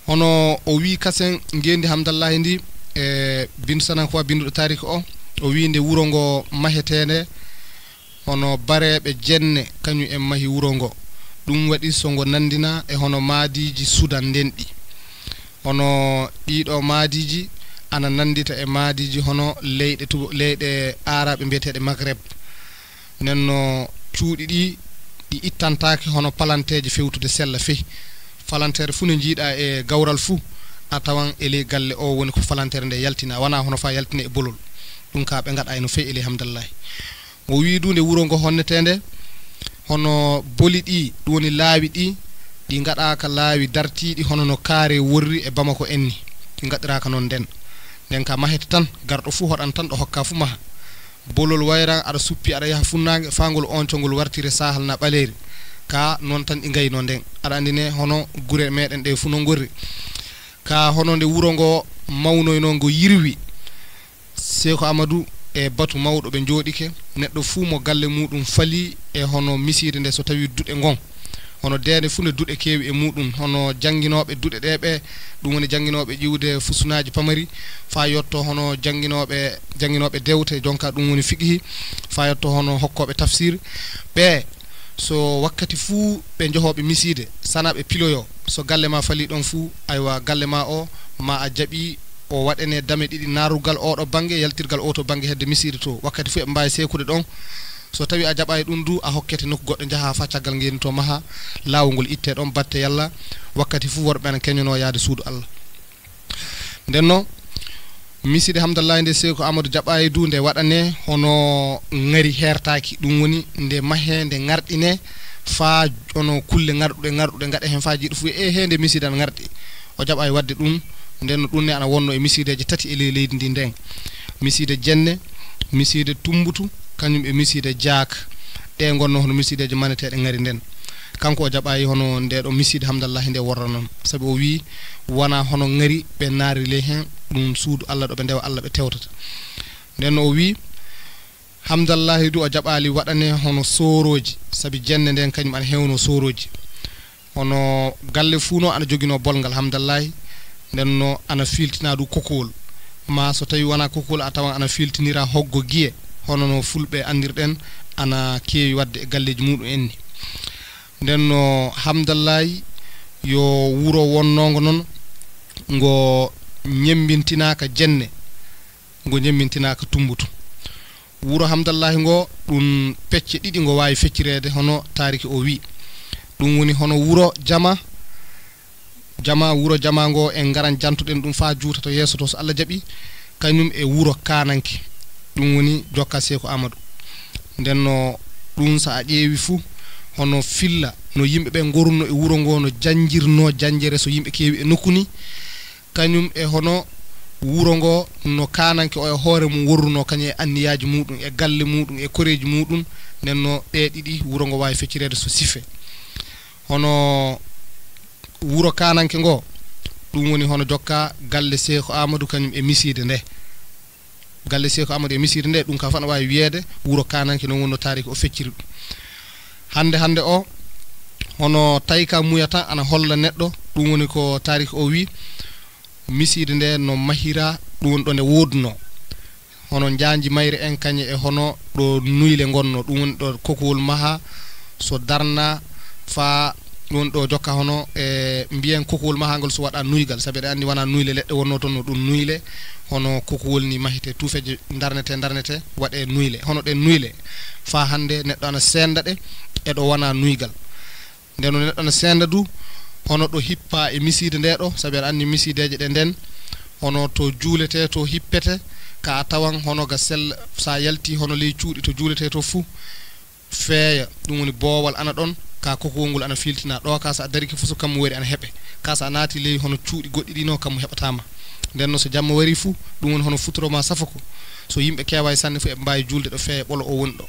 Hono o wii kasen ngeendi Hamdallahi ndi, e Bindu Sanankowa, binnduɗo taariki o, o wii nde wuro ngo maheteende, hono bareeɓe jenne, kañum en mahi wuro ngo. Ɗum waɗi so ngo nanndina e hono maadiiji Sudan ndenɗi. Hono ɗiiɗo maadiiji ana nanndita e maadiiji hono leyɗe tuba-, leyɗe Aaraɓe mbiyeteeɗe Maghreb. Nden no cuuɗi ɗi, ɗi ittantaake hono palanteeje fewtude sella fey. Palanteere fuu nde njiiɗaa e gawral fuu, a tawan e ley galle o woni ko palanteere nde yaltina, wanaa hono faa yaltina e bolol. Ɗum ka ɓe ngaɗa e no fey e ley Hamdallahi. O wii du nde wuro ngo honneteende, hono boli ɗi, ɗum woni laawi ɗi, ɗi ngaɗaaka laawi dartiiɗi hono no kaare worri e Bamako en ni. Ɗi ngaɗiraaka noon nden. Nden ka mahete tan, garɗo fuu hoɗan tan ɗo hokka fuu maha. Bolol wayran aɗa suppi, aɗa yaha funnaange, faa ngol oncol ngol wartire saahal na ɓaleeri. Ka noon tan ɗi ngayno nden. Aɗa anndi ne hono gure meɗen ɗe fuu no ngorri. Ka hono nde wuro ngo mawnoyno ngo yirwi. Seeku Amadu e batu mawɗo ɓe njooɗike, neɗɗo fuu mo galle muuɗum falii e hono misiide nde, so tawii duɗe ngon, hono deende fuu nde duɗe keewi e muuɗum, hono jannginooɓe duɗe ɗee ɓe, ɗum woni jannginooɓe ƴiwde fusunaaji pamari, faa yotto hono jannginooɓe, jannginooɓe dewte, jonka ɗum woni fiqihi, faa yotto hono hokkooɓe tafsir, ɓe so wakkati fuu ɓe njohooɓe misiide, sana ɓe piloyoo, so galle ma falii ɗon fuu, aywa, galle ma o, ma a jaɓi o waɗane dame ɗiɗi, naarrugal oo ɗo bannge, yaltirgal oo to bannge hedde misiide to. Wakkati fuu eɓe mbaawi seekude ɗon. So tawii a jaɓaay ɗum du, a hokkete nokku goɗɗo, njahaa faa caggal ngeendi to maha, laawol ngol ittee ɗon, batte yalla. Wakkati fuu worɓe ana keñonoo yahde suudu Allah. Nden no, misiide Hamdallahi nde Seeku Amadu jaɓaay du nde waɗane hono ŋari heertaaki. Ɗum woni nde mahee, nde ŋarɗinee faa hono kulle ŋarɗuɗe, ŋarɗuɗe ngaɗe heen faa jiiɗo fuu, e hee nde misiide ana ŋarɗi. O jaɓaay waɗde ɗum, nden no ɗum ne ana wonnoo e misiideeje tati e ley leydi ndi nden. Misiide Jenne, misiide Tummbutu, kañum e misiide Jaaka. Ɗe ngonnoo hono misiideeje maneteeɗe ŋari nden. Kanko o jaɓaay hono ndee ɗo misiide Hamdallahi nde worra noon. Sabi o wii, wanaa hono ŋari ɓe naarri ley heen, ɗum suudu Allah ɗo ɓe ndewa Allah ɓe tewtata. Nden no o wii, Hamdallahi du o jaɓaali waɗane hono soorooji, sabi Jenne nden kañum ana heewnoo soorooji. Hono galle fuu no ana joginoo bolngal Hamdallahi, nden no ana fiiltinaa du kokowol. Ma so tawii wanaa kokowol, a tawan ana fiiltinira hoggo giye, hono no fulɓe anndirɗen ana keewi waɗde e galleeji muuɗum en ni. Nden no Hamdallahi yo wuro wonnoongo noon ngo ñemmbintinaaka Jenne, ngo ñemmbintinaaka Tummbutu. Wuro Hamdallahi ngo, ɗum pecce ɗiɗi ngo waawi feccireede, hono taariki o wii. Ɗum woni hono wuro jama, jama, wuro jama ngo en ngaran jantoɗen ɗum faa juuta to yeeso to, so Allah jaɓi, kañum e wuro kaananke. Ɗum woni jokka Seeku Amadu. Nden no ɗum, so a ƴeewi fuu, hono filla no yimɓe ɓe ngorunoo e wuro ngo, no janjirnoo janjere so yimɓe keewi e nokku ni, kañum e hono wuro ngo no kaananke o e hoore mum worrunoo, kañum e anniyaaji muuɗum, e galle muuɗum, e koreeji muuɗum, nden no ɗee ɗiɗi wuro ngo waawi feccireede so sife. Hono wuro kaananke ngo, ɗum woni hono jokka galle Seeku Amadu kañum e misiide nde. Galle Seeku Amadu e misiide nde, ɗum ka fana waawi wiyeede wuro kaananke, noon woni no taariki o fecciri ɗum. Hannde, hannde o, hono tawi ka muya tan ana holla neɗɗo, ɗum woni ko taariki o wii, misiide nde no mahira, ɗum woni ɗo nde woodunoo. Hono njaanji mayre en kañe e hono ɗo nuyle ngonnoo, ɗum woni ɗo kokowol maha, so darna faa ɗum ɗo jokka hono e mbiyen kokowol maha ngol so waɗa nuygal, sabi eɗen anndi wona nuyle leɗɗe wonnoo toon, no ɗum nuyle, hono kokowol ni mahete, tuufeeje ndarnete, ndarnete, waɗe nuyle. Hono ɗen nuyle, faa hannde neɗɗo ana sennda ɗe e ɗo wona nuygal. Nden no neɗɗo ana sennda du, hono ɗo hippa e misiide nde ɗo, sabi aɗa anndi misiideeje ɗe nden, hono to juuletee, to hippete, ka a tawan hono ga sella, so a yalti hono ley cuuɗi to juuletee to fuu, feeya, ɗum woni boowal ana ɗon, ka kokowol ngol ana fiiltina. Ɗo ka so a darike fuu, so kammu wari ana heɓe. Ka so a naati ley hono cuuɗi goɗɗi ɗi no, kammu heɓataa ma. Nden no so jamma wari fuu, ɗum woni hono futuro ma safoko. So yimɓe keewaay sanne fuu, eɓe mbaawi juulde ɗo feeya ɓolo o woni ɗo.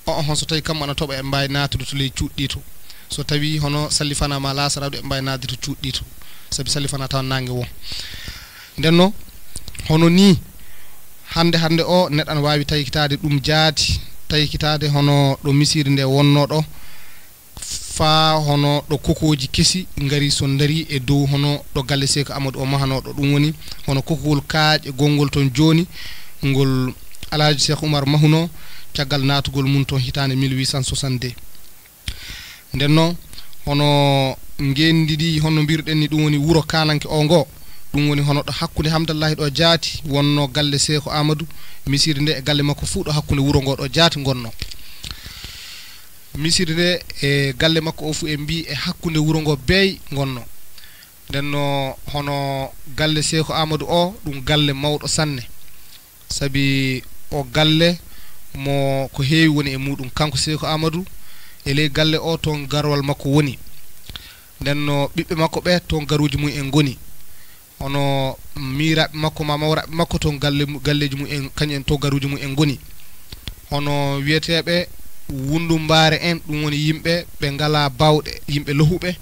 O'o, hon so tawi kammu ana toɓa, eɓe mbaawi naatude to ley cuuɗi ɗi to. So tawii hono sallifana ma laasaraaɗo, eɓe mbaawi naatde to cuuɗi ɗii to, sabi sallifana tawa naange won. Nden noon, hono nii, hannde hannde o, neɗɗo ana waawi taykitaade ɗum jaati, taykitaade hono ɗo misiri nde wonnoo ɗo, faa hono ɗo kokooji kesi ngari so ndarii e dow hono ɗo galle Seeku Aamadu o mahanoo ɗo. Ɗum woni hono kokowol kaaƴe gonngol toon jooni, ngol Alhaji Seeku Umar mahunoo caggal naatugol mum toon hitaande mille huit cent soixante-deux. Nden noon, hono ngeenndi ndi, hono mbirɗen ni, ɗum woni wuro kaananke o ngo, ɗum woni hono ɗo hakkunde Hamdallahi ɗo jaati, wonnoo galle Seeku Aamadu, misiri nde e galle makko fuu ɗo hakkunde wuro ngo ɗo jaati ngonnoo. Misiri nde e galle makko o fuu, en mbii e hakkunde wuro ngo beey ngonnoo. Nden noon, hono galle Seeku Aamadu o, ɗum galle mawɗo sanne. Sabi o galle mo ko heewi woni e muuɗum. Kanko Seeku Aamadu, e ley galle o, toon garwal makko woni. Nden no ɓiɓɓe makko ɓe, toon garuuji mum en ngoni. Hono miiraaɓe makko, ma mawraaɓe makko, toon galle mu-, galleeji mum en, kañum en, toon garuuji mum en ngoni. Hono wiyeteeɓe wundumbaare en, ɗum woni yimɓe ɓe ngalaa baawɗe, yimɓe lohuɓe,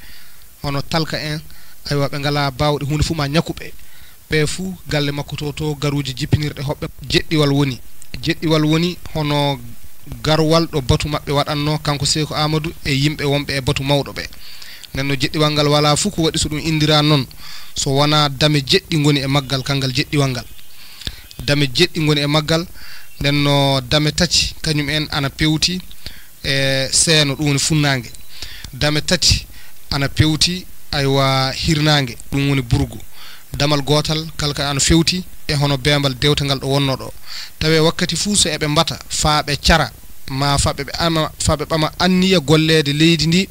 hono talka en, aywa, ɓe ngalaa baawɗe, huunde fof ma ñakku ɓe. Ɓe fuu, galle makko to, to garuuji jippinirɗe hoɓɓe. Jeɗɗiwal woni, jeɗɗiwal woni hono garwal ɗo batu maɓɓe waɗannoo, kanko Seeku Aamadu e yimɓe wonɓe e batu mawɗo ɓe. Nden no jeɗɗiwal ngal walaa fuu ko waɗi so ɗum inndiraa noon, so wonaa dame jeɗɗi ngoni e maggal, kanngal jeɗɗiwal ngal. Dame jeɗɗi ngoni e maggal, nden no dame tati, kañum en ana pewti e seeno, ɗum woni funnaange. Dame tati ana pewti, aywa, hirnaange, ɗum woni burgu. Damal gootal kala ka ana fewti e hono beembal dewte ngal ɗo wonnoo ɗo. Tawee wakkati fuu so eɓe mbata faa ɓe cara, ma faa ɓe, ɓe ama, faa ɓe ɓama anniya golleede leydi ndi,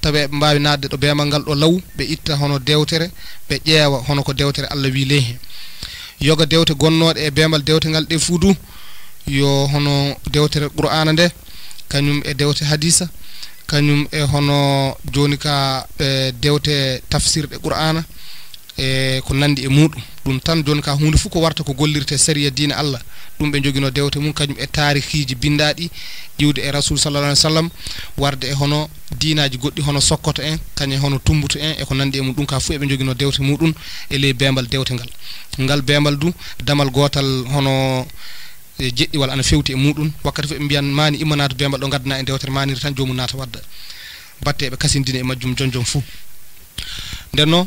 tawee eɓe mbaawi naatde ɗo beembal ngal ɗo law, ɓe itta hono dewtere, ɓe ƴeewa hono ko dewtere Allah wii ley heen. Yoga dewte gonnooɗe e beembal dewte ngal ɗe fuu du, yo hono dewtere Qur'aana nde, kañum e dewte hadiisa, kañum e hono jooni ka, e, dewte tafsirɗe Qur'aana, e ko nanndi e muuɗum. Ɗum tan jooni ka huunde fof ko warta ko gollirte sariya diine Allah, ɗum ɓe njoginoo dewte mum, kañum e taarihiiji binndaaɗi iwde e Rasul sallallahu alaihi wasallam, warde e hono diinaaji goɗɗi hono Sokoto en, kañum e hono Tumbutu en, e ko nanndi e mum. Ɗum ka fof eɓe njoginoo dewte muɗum e ley beembal dewte ngal. Ngal beembal du, damal gootal hono e jeɗɗiwal ana fewti e muɗum. Wakkati fof ɓe mbiyan maani immanaatu beembal ɗo, ngaddana en dewtere maanire tan, joomum naata wadda batte eɓe kasindina e majjum jon jon fuu. Nden noon,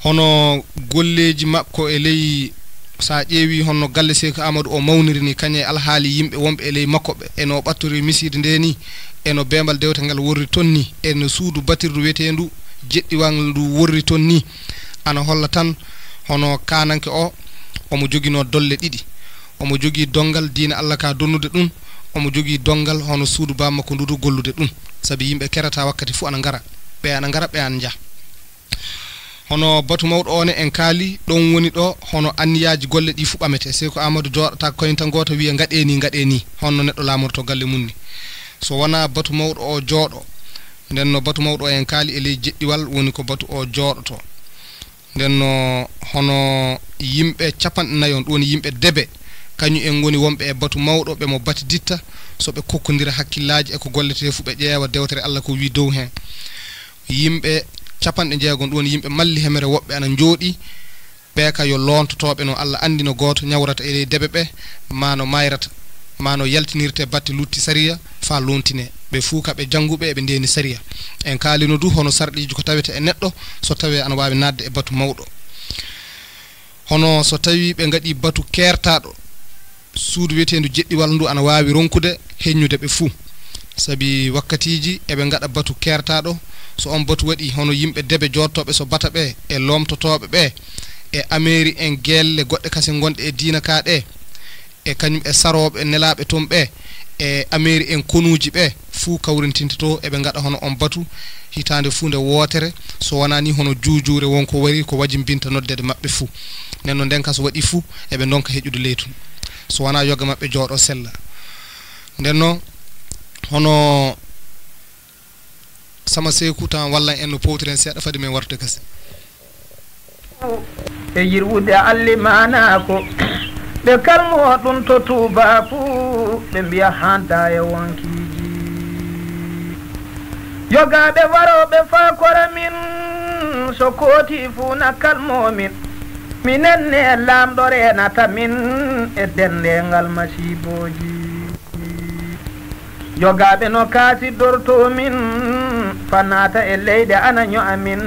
hono golleeji makko e ley, so a ƴeewii hono galle Seeku Aamadu o mawniri ni, kañum e alhaali yimɓe wonɓe e ley makko ɓe, e no ɓattori miside nde ni, e no beembal dewte ngal worri toon ni, e no suudu batirdu wiyeteendu jeɗɗiwal ndu worri toon ni, ana holla tan hono kaananke o, omo joginoo dolle ɗiɗi. Omo jogii donngal diina Allah ka donnude ɗum, omo jogii donngal hono suudu baaba makko ndu du gollude ɗum. Sabi yimɓe kerata wakkati fof ana ngara, ɓe ana ngara, ɓe ana njaha. Hono batu mawɗo o ne en kaali, ɗon woni ɗo hono anniyaaji golle ɗi fof ɓametee. Seeku Aamadu jooɗata koynta ngoota wiya ngaɗee ni, ngaɗee ni, honno neɗɗo laamorto galle mum ni. So wonaa batu mawɗo o jooɗo, nden no batu mawɗo o en kaali e ley jeɗɗiwal woni ko batu o jooɗoto. Nden no hono yimɓe capanɗe nayo, ɗum woni yimɓe debe, kañum en ngoni wonɓe e batu mawɗo, ɓe mo batiditta, so ɓe kokkondira hakkillaaji e ko golletee fof, ɓe ƴeewa dewtere Allah ko wii dow heen. Yimɓe capanɗe jeegom, ɗum woni yimɓe malli hemere, woɓɓe ana njooɗii, ɓe ka yo loontotooɓe no Allah anndi no gooto ñawrata e ley debe ɓe, maa no maayrata, maa no yaltinirtee batte lutti sariya, faa loontinee. Ɓe fuu ka ɓe jannguɓe, eɓe ndeeni sariya. En kaalino du hono sarɗiiji ko tawete e neɗɗo, so tawee ana waawi naatde e batu mawɗo. Hono so tawii ɓe ngaɗii batu keertaaɗo, suudu wiyeteendu jeɗɗiwal ndu ana waawi ronkude heññude ɓe fuu. Sabi wakkatiiji eɓe ngaɗa batu keertaaɗo, so on batu waɗii, hono yimɓe debe jooɗotooɓe so bata ɓe, e loomtotooɓe ɓe, e ameeri en geelle goɗɗe kasen ngonɗe e diina ka ɗe, e kañum e sarooɓe nelaaɓe toon ɓe, e ameeri en konuuji ɓe, fuu kawrintinta to, eɓe ngaɗa hono on batu, hitaande fuu nde wootere, so wonaa ni hono juujuure won ko wari ko wajimbinta noddeede maɓɓe fuu. Nden no nden ka so waɗii fuu, eɓe ndonka heƴude ley tun. So wonaa yoga maɓɓe jooɗo sella. Nden no, hono Sama Seeku tan wallan en no powtiren seeɗa fade men wartude gasi. E yirwude allimaanaako, ɓe kalmoo ɗum to tuubaaku, ɓe mbiya hanta e wonkiiji. Jogaaɓe warooɓe faa kora min, so kooti fuu na kalmoo min. Minen ne Laamɗo reenata min e denndaangal masiibooji. Jogaaɓe no kaasidortoo min, faa naata e leyɗe ana ño'a min.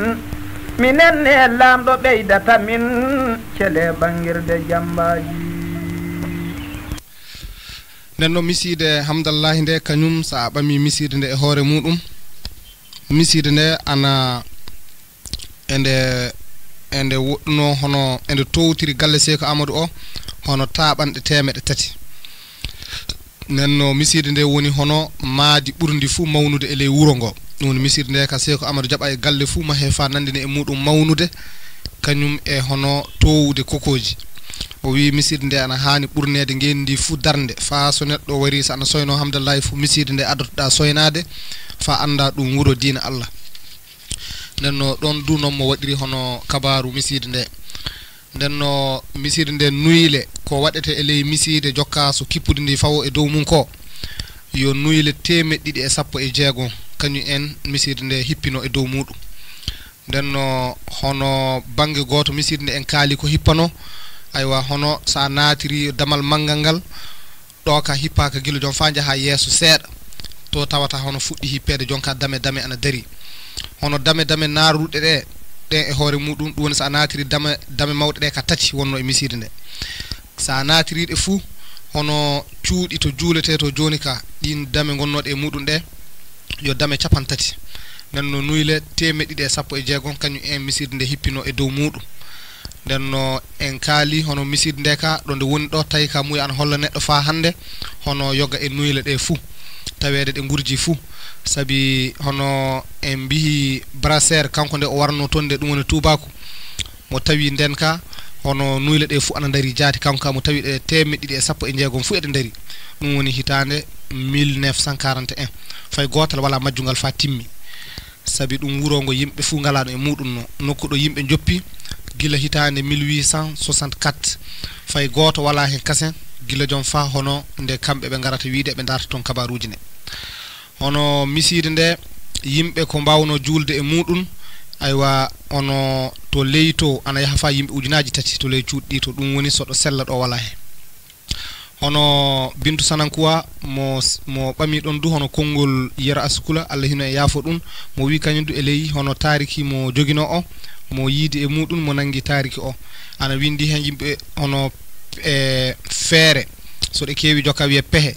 Minen ne Laamɗo ɓeydata min, celee ɓanngirde jammbaaji. Nden no misiide Hamdallahi nde, kañum, so a ɓamii misiide nde e hoore muuɗum, misiide nde ana, e nde, e nde woɗɗunoo hono, e nde toowtiri galle Seeku Aamadu o, hono taaɓanɗe teemeɗɗe tati. Nden no misiide nde woni hono maadi ɓurndi fuu mawnude e ley wuro ngo. Ɗum woni misiide nde ka Seeku Aamadu jaɓa e galle fuu mahee faa nanndina e muuɗum mawnude, kañum e hono toowude kokooji. O wiyi misiide nde ana haani ɓurneede ngeenndi fuu darnde, faa so neɗɗo warii, so ana soynoo Hamdallahi fuu, misiide nde addotoɗaa soynaade, faa anndaa ɗum wuro diina Alla. Nden no ɗoon du noon mo waɗiri hono kabaaru misiide nde. Nden no misiide nde nuyle ko waɗetee e ley misiide jokkaa so kippudi ndi fawoo e dow mum ko, yo nuyle teemeɗɗe ɗiɗi e sappo e jeegom, kañum en misiide nde hippinoo e dow muuɗum. Nden no hono bannge gooto misiide nde en kaali ko hippanoo, aywa, hono so a naatirii damal manngal ngal, ɗo ka hippaaka gila joom faa njaha yeeso seeɗa, to tawata hono fuɗɗi hippeede jonka dame dame ana darii. Hono dame dame naaruɗe ɗe, ɗen e hoore muuɗum, ɗum woni so a naatiri dame, dame mawɗe ɗe ka tati wonnoo e misiide nde. So a naatiri ɗe fuu, hono cuuɗi to juuletee to jooni ka, ɗin dame ngonnooɗe e muuɗum ɗe, yo dame cappanɗe tati. Nden no nuyle teemeɗɗe ɗiɗi e sappo e jeegom, kañum en misiide nde hippinoo e dow muuɗum. Nden no en kaali hono misiide nde ka, ɗo nde woni ɗo, tawi ka muuya ana holla neɗɗo faa hannde, hono yoga e nuyle ɗe fuu, taweede ɗe ngurji fuu. Sabi hono en mbiyi Brasseur, kanko nde o warnoo toon nde, ɗum woni tuubaaku, mo tawi nden ka, hono nuyle ɗe fuu ana ndarii jaati, kanko ka mo tawi ɗe teemeɗɗe ɗiɗi e sappo e jeegom fuu eɗe ndarii. Ɗum woni hitaande mille neuf cent quarante et un. Fay gootal walaa majjungal faa timmi. Sabi ɗum wuro ngo yimɓe fuu ngalaano e muuɗum no, nokku ɗo yimɓe njoppi gila hitaande mille huit cent soixante-quatre. Fay gooto walaa heen kasen, gila joom faa hono nde kamɓe ɓe ngarata wiyde ɓe ndaarta toon kabaaruuji ne. Hono misiide nde, yimɓe ko mbaawnoo juulde e muuɗum, aywa, hono to ley to ana yaha faa yimɓe ujunaaji tati to ley cuuɗi ɗi to, ɗum woni so ɗo sella ɗo walaa heen. Hono Bintu Sanankuwa mo, mo ɓami ɗon du, hono konngol Yero Asukula, Alla hino e yaafo ɗum, mo wi kañum du e ley hono taariki mo joginoo o, mo yiidi e muuɗum, mo nanngi taariki o. Ana winndi heen yimɓe hono, e, feere, so ɗe keewi jokka wiye pehe.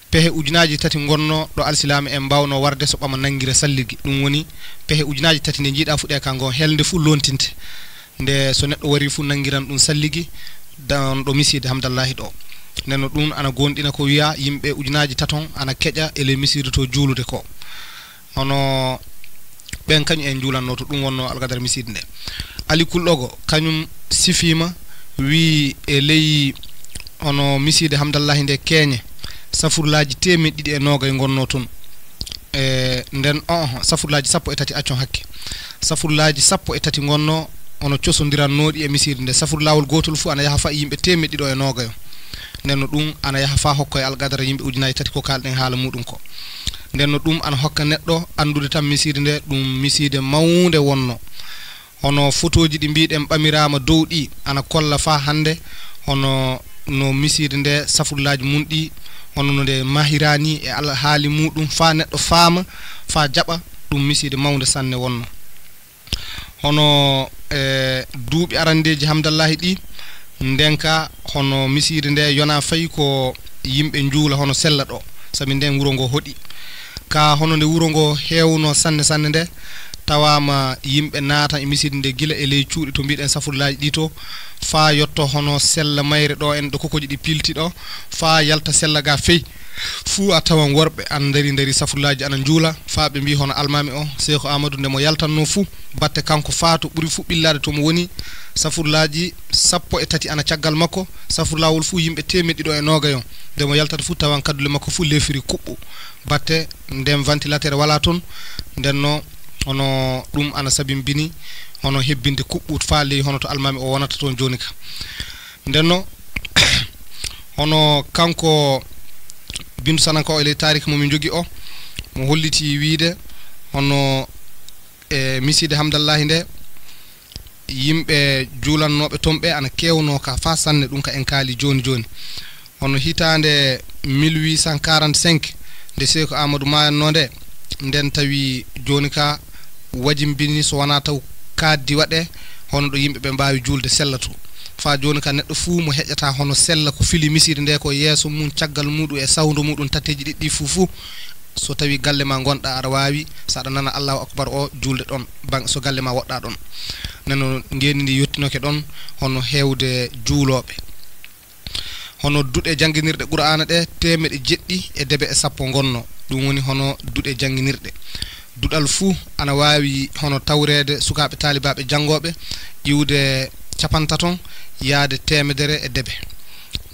Pehe ujunaaji tati ngonnoo ɗo alsilaame en mbaawnoo warde so ɓama nanngira salligi. Ɗum woni pehe ujunaaji tati nde njiiɗaa fuɗɗee ka ngo, helnde fuu lontinte. Nde so neɗɗo warii fuu nanngiran ɗum salligi, dan ɗo misiide Hamdallahi ɗo. Nden no ɗum ana goonɗina ko wiyaa yimɓe ujunaaji taton ana keƴa e ley misiide to juulude ko. Hono ɓen kañum en njuulannoo to ɗum wonnoo alkadara misiide nde. Ali Kulɗogo, kañum sifiima, wii e ley hono misiide Hamdallahi nde keeñe, safurlaaji teemeɗɗe ɗiɗi e noogay ngonnoo toon. E nden, o, safurlaaji sappo e tati, accon hakke. Safurlaaji sappo e tati ngonnoo hono cosondirannooɗi e misiide nde. Safurlaawol gootol fuu ana yaha faa yimɓe teemeɗɗe ɗiɗo e noogayo. Nden no ɗum ana yaha faa hokka e alkadara yimɓe ujunaaji tati ko kaalɗen haala muuɗum ko. Nden no ɗum ana hokka neɗɗo anndude tan misiide nde, ɗum misiide mawnde wonnoo. Hono fotooji ɗi mbiiɗen ɓamiraama dow ɗi ana kolla faa hannde, hono no misiide nde safurlaaji mum ɗi, hono no nde mahiraani e alhaali muuɗum, faa neɗɗo faama, faa jaɓa, ɗum misiide mawnde sanne wonnoo. Hono, e, duuɓi arandeeji Hamdallahi ɗi, nden ka hono misiide nde yonaa fay ko yimɓe njuula hono sella ɗo, sabi nden wuro ngo hoɗi. Ka hono nde wuro ngo heewnoo sanne sanne nde, tawaama yimɓe naatan e misiide nde gila e ley cuuɗi to mbiiɗen safurlaaji ɗi to, faa yotto hono sella mayre ɗo en ɗo kokoji ɗi pilti ɗo, faa yalta sella ga fey. Fuu a tawan worɓe ana ndari, ndari safurlaaji ana njuula, faa ɓe mbii hono almaami o, Seeku Aamadu, nde mo yaltannoo fuu, batte kanko faa to ɓuri fuu ɓillaade to mo woni, safurlaaji sappo e tati ana caggal makko, safurlaawol fuu yimɓe teemeɗɗe ɗiɗo e noogayo. Nde mo yaltata fuu tawan kaddule makko fuu leefiri kuɓɓu, batte nden ventilateur walaa toon, nden no hono ɗum ana sabimbini hono hebbinde kuɓɓu faa ley hono to almaami o wonata toon jooni ka. Nden no hono kanko Bintu Sananka o e ley taariki mo min njogii o, mo hollitii wiyde Hono e misiide Hamdallahi nde, yimɓe juulannooɓe toon ɓe ana keewnoo ka faa sanne, ɗum ka en kaali jooni jooni. Hono hitaande mille huit cent quarante-cinq, nde Seeku Aamadu maayannoo nde, nden tawi jooni ka wajimbini so wonaa taw kaaddi waɗee, hono ɗo yimɓe ɓe mbaawi juulde sella to. Faa jooni ka neɗɗo fuu mo heƴata hono sella ko fili misiide nde ko yeeso mum, caggal muɗum e sawndo muɗum, tatteeji ɗiɗi ɗi fuu fuu, so tawi galle ma ngonɗa, aɗa waawi, so aɗa nana Allahu Akbar o, juulde ɗon, ban-, so galle ma woɗɗa ɗon. Nden no ngeendi ndi yottinoke ɗon, hono heewde juulooɓe. Hono duɗe jannginirɗe Qur'aana ɗe, teemeɗe jeɗɗi e debe e sappo ngonnoo. Ɗum woni hono duɗe jannginirɗe. Duɗal fuu ana waawi hono tawreede sukaaɓe taalibaaɓe janngooɓe, iwde capantaton, yaade teemedere e debe.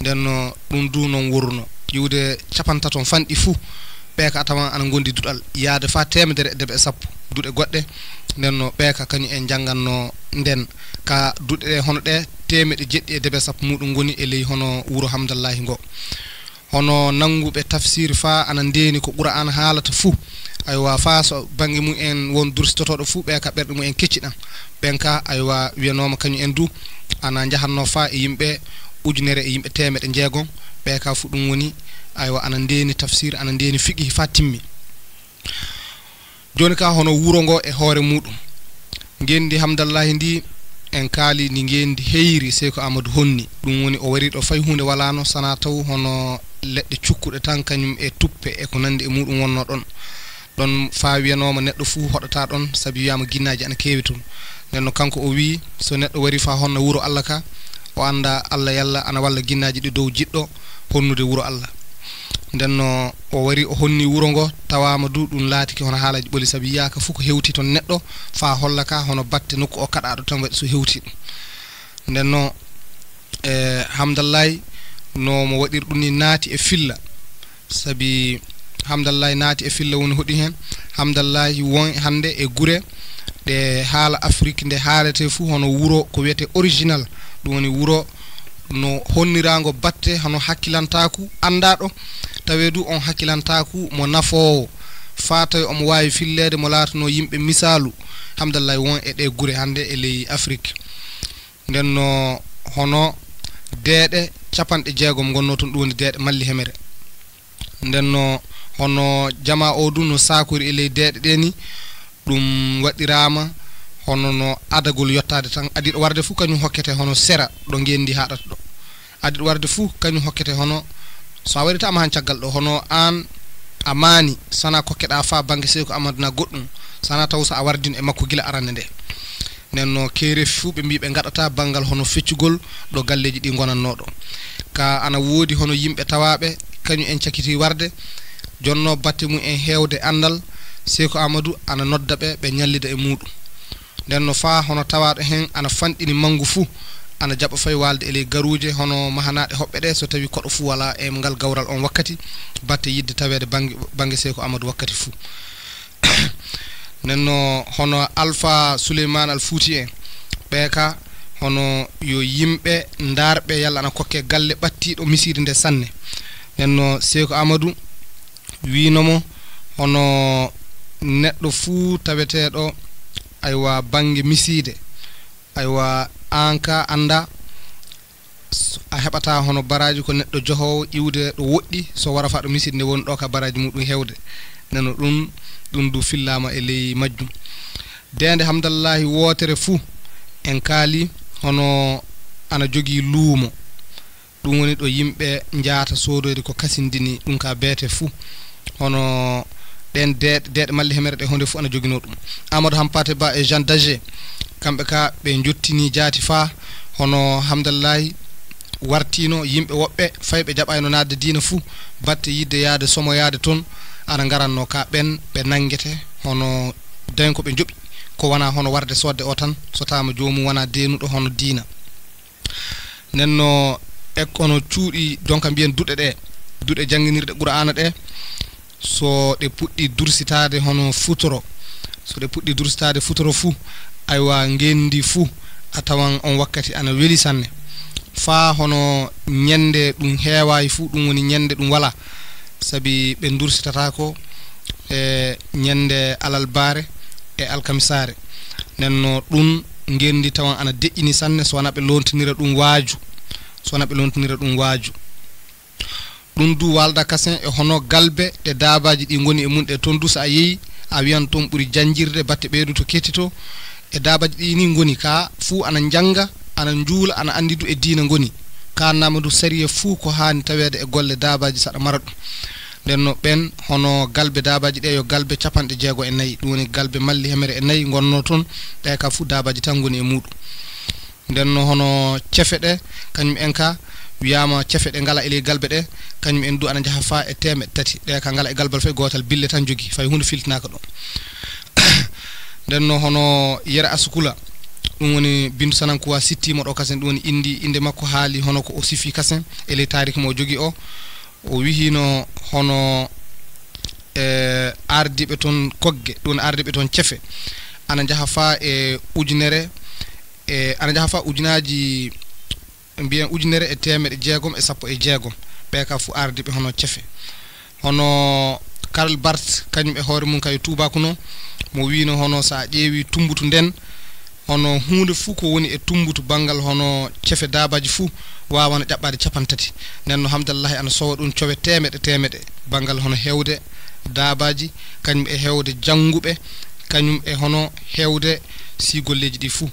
Nden no ɗum du noon worruno, iwde capantaton fanɗi fuu, ɓe ka a tawan ana ngondi duɗal, yaade faa teemedere e debe e sappo, duɗe goɗɗe. Nden no ɓe ka kañum en njannganno nden, ka duɗe ɗe hono ɗe, teemeɗe jeɗɗi e debe sappo muɗum ngoni e ley hono wuro Hamdallahi ngo. Hono nannguɓe tafsir faa ana ndeeni ko Qur'aana haalata fuu, aywa, faa so bannge mum en won dursitotooɗo fuu, ɓe ka ɓerɗe mum en kecci ɗan. Ɓen ka, aywa, wiyanooma kañum en du ana njahatnoo faa e yimɓe ujunere e yimɓe teemeɗe jeegom, ɓe ka fuu ɗum woni, aywa, ana ndeeni tafsir, ana ndeeni fiqihi faa timmi. Jooni ka hono wuro ngo e hoore muɗum. Ngeendi Hamdallahi ndi en kaali ndi ngeendi heyri, Seeku Aamadu honni. Ɗum woni o wari ɗo fay huunde walaano, sanaa taw hono leɗɗe cukkuɗe tan, kañum e tuppe e ko nanndi e muɗum wonnoo ɗon. Ɗon faa wiyanooma neɗɗo fuu hoɗata ɗon, sabi wiyaama ginnaaji ana keewi toon. Nden no kanko o wiyi, so neɗɗo wari faa honna wuro Alla ka, o annda Alla yalla ana walla ginnaaji ɗi dow jiɗɗo honnude wuro Alla. Nden no o wari, o honni wuro ngo, tawaama du ɗum laatike hono haalaaji ɓoli, sabi yiyaaka fuu ko hewti toon neɗɗo, faa holla ka hono batte nokku o kaɗaaɗo tan waɗi so hewti ɗum. Nden no, e, Hamdallahi no mo waɗiri ɗum ni naati e filla, sabi Hamdallahi naati e filla woni hoɗi heen. Hamdallahi won hannde e gure ɗe haala Afrik nde haalete fuu hono wuro ko wiyetee original, ɗum woni wuro no honniraango batte hono hakkilantaaku anndaaɗo, tawee du on hakkilantaaku mo nafoowo, faa tawi omo waawi filleede mo laatanoo yimɓe misaalu. Hamdallahi won e ɗee gure hannde e ley Afrik. Nden no hono deeɗe capanɗe jeegom ngonnoo toon, ɗum woni deeɗe Malli Hemere. Nden no hono jamaa o du no saakori e ley deeɗe ɗee ni, ɗum waɗiraama hono no adagol yottaade tan. Adiiɗo warde fuu kañum hokkete hono sera ɗo ngeendi haaɗata ɗo. Adiiɗo warde fuu kañum hokkete hono, so a waɗii tan a mahan caggal ɗo, hono aan a maani, sanaa kokkeɗaa faa bannge Seeku Aamadu na goɗɗum, sanaa taw so a wardino e makko gila arande nde. Nden no keereefi fuu ɓe mbii ɓe ngaɗata banngal hono feccugol ɗo galleeji ɗi ngonannoo ɗo. Ka ana woodi hono yimɓe tawaaɓe, kañum en cakitii warde, jonnoo batte mum en heewde anndal, Seeku Aamadu ana nodda ɓe, ɓe ñallida e muuɗum. Nden no faa hono tawaaɗo heen ana fanɗini manngu fuu, ana jaɓa fay waalde e ley garuuje hono mahanaaɗe hoɓɓe ɗe, so tawii koɗo fuu walaa e ngal gawral on wakkati, batte yiɗde taweede bannge, bannge Seeku Aamadu wakkati fuu. Nden no hono Alfa Suleymaan Al Fuuti en, ɓe ka hono yo yimɓe ndaarɓe yalla ana kokkee galle ɓattiiɗo misiide nde sanne. Nden no Seeku Aamadu wiino mo, hono neɗɗo fuu taweteeɗo, aywa, bannge misiide, aywa, aan ka annda, s-, a heɓata hono baraaji ko neɗɗo johoowo iwde ɗo woɗɗi, so wara faa ɗo misiide nde woni ɗo ka baraaji muɗum heewde. Nden no ɗum, ɗum du fillaama e ley majjum. Deende Hamdallahi wootere fuu en kaali hono ana jogii luumo. Ɗum woni ɗo yimɓe njahata soodoyde ko kasindini ɗum ka beete fuu. Hono ɗeen deeɗe, deeɗe Malli Hemere ɗe, honde fuu ana joginoo ɗum. Amadou Hampâté Bâ e Jean Daggé, kamɓe ka ɓe njottinii jaati faa hono Hamdallahi wartiino yimɓe woɓɓe fay ɓe jaɓayno naatde diina fuu, batte yiɗde yahde somoyaade toon, ana ngaratnoo ka ɓeen ɓe nanngete hono dañ ko ɓe njoɓi, ko wonaa hono warde soodde o tan, so tawaama joomum wonaa deenuɗo hono diina. Nden no ekkono cuuɗi, donc, mbiyen duɗe ɗe, duɗe jannginirɗe Qur'aana ɗe, so ɗe puɗɗi dursitaade hono futoro, so ɗe puɗɗi dursitaade futoro fuu, aywa, ngeenndi fuu a tawan on wakkati ana weli sanne. Faa hono ñande ɗum heewaay fuu, ɗum woni ñande ɗum walaa, sabi ɓe dursitata ko e ñande alalbaare e alkamisaare. Nden no ɗum ngenndi tawan ana deƴƴini sanne, so wonaa ɓe loontinira ɗum waaju, so wonaa ɓe loontinira ɗum waaju. Ɗum du waalda kasen e hono galbe ɗe daabaaji ɗi ngoni e mum ɗe. Toon du, so a yehi, a wiyan toon ɓuri janjirde, batte ɓeydu to ketti to. E daabaaji ɗi ni ngoni, ka fuu ana njannga, ana njuula, ana anndi du e diina ngoni. Kaannaama du sariya fuu ko haani taweede e golle daabaaji saɗa mara ɗum. Nden no ɓen hono galbe daabaaji ɗe yo galbe capanɗe jeego e nayi, ɗum woni galbe malli hemere e nayi ngonnoo toon, ɗe ka fuu daabaaji tan ngoni e muuɗum. Nden no hono cefe ɗe, kañum en ka, wiyaama cefe ɗe ngala e ley galbe ɗe, kañum en du ana njaha faa e teemeɗɗe tati. Ɗe ka ngala e galbal fay gootal, bille tan jogi, fay huunde filtinaaka ɗum. Nden no hono yere asukula, ɗum woni Bintu Sanankuwa sittiima ɗo kasen, ɗum woni indi, innde makko haali hono ko o sifi kasen e ley taariki mo o jogi o. O wihiino hono, e, ardiiɓe toon kogge, ɗum woni ardiiɓe toon cefe, ana njaha faa e ujunere, e, ana njaha faa ujunaaji, mbiyen ujunere e teemeɗɗe jeegom e sappo e jeegom. Ɓe ka fuu ardiiɓe hono cefe. Hono Karl Barth, kañum e hoore mum ka e tuubaakuno, mo wiino hono so a ƴeewi tummbutu nden, hono huunde fuu ko woni e tummbutu banngal hono cefe daabaaji fuu waawana ƴaɓɓaade capanɗe tati. Nden no Hamdallahi ana sowa ɗum cowe teemeɗɗe teemeɗɗe, banngal hono heewde daabaaji, kañum e heewde jannguɓe, kañum e hono heewde sii golleeji ɗi fuu.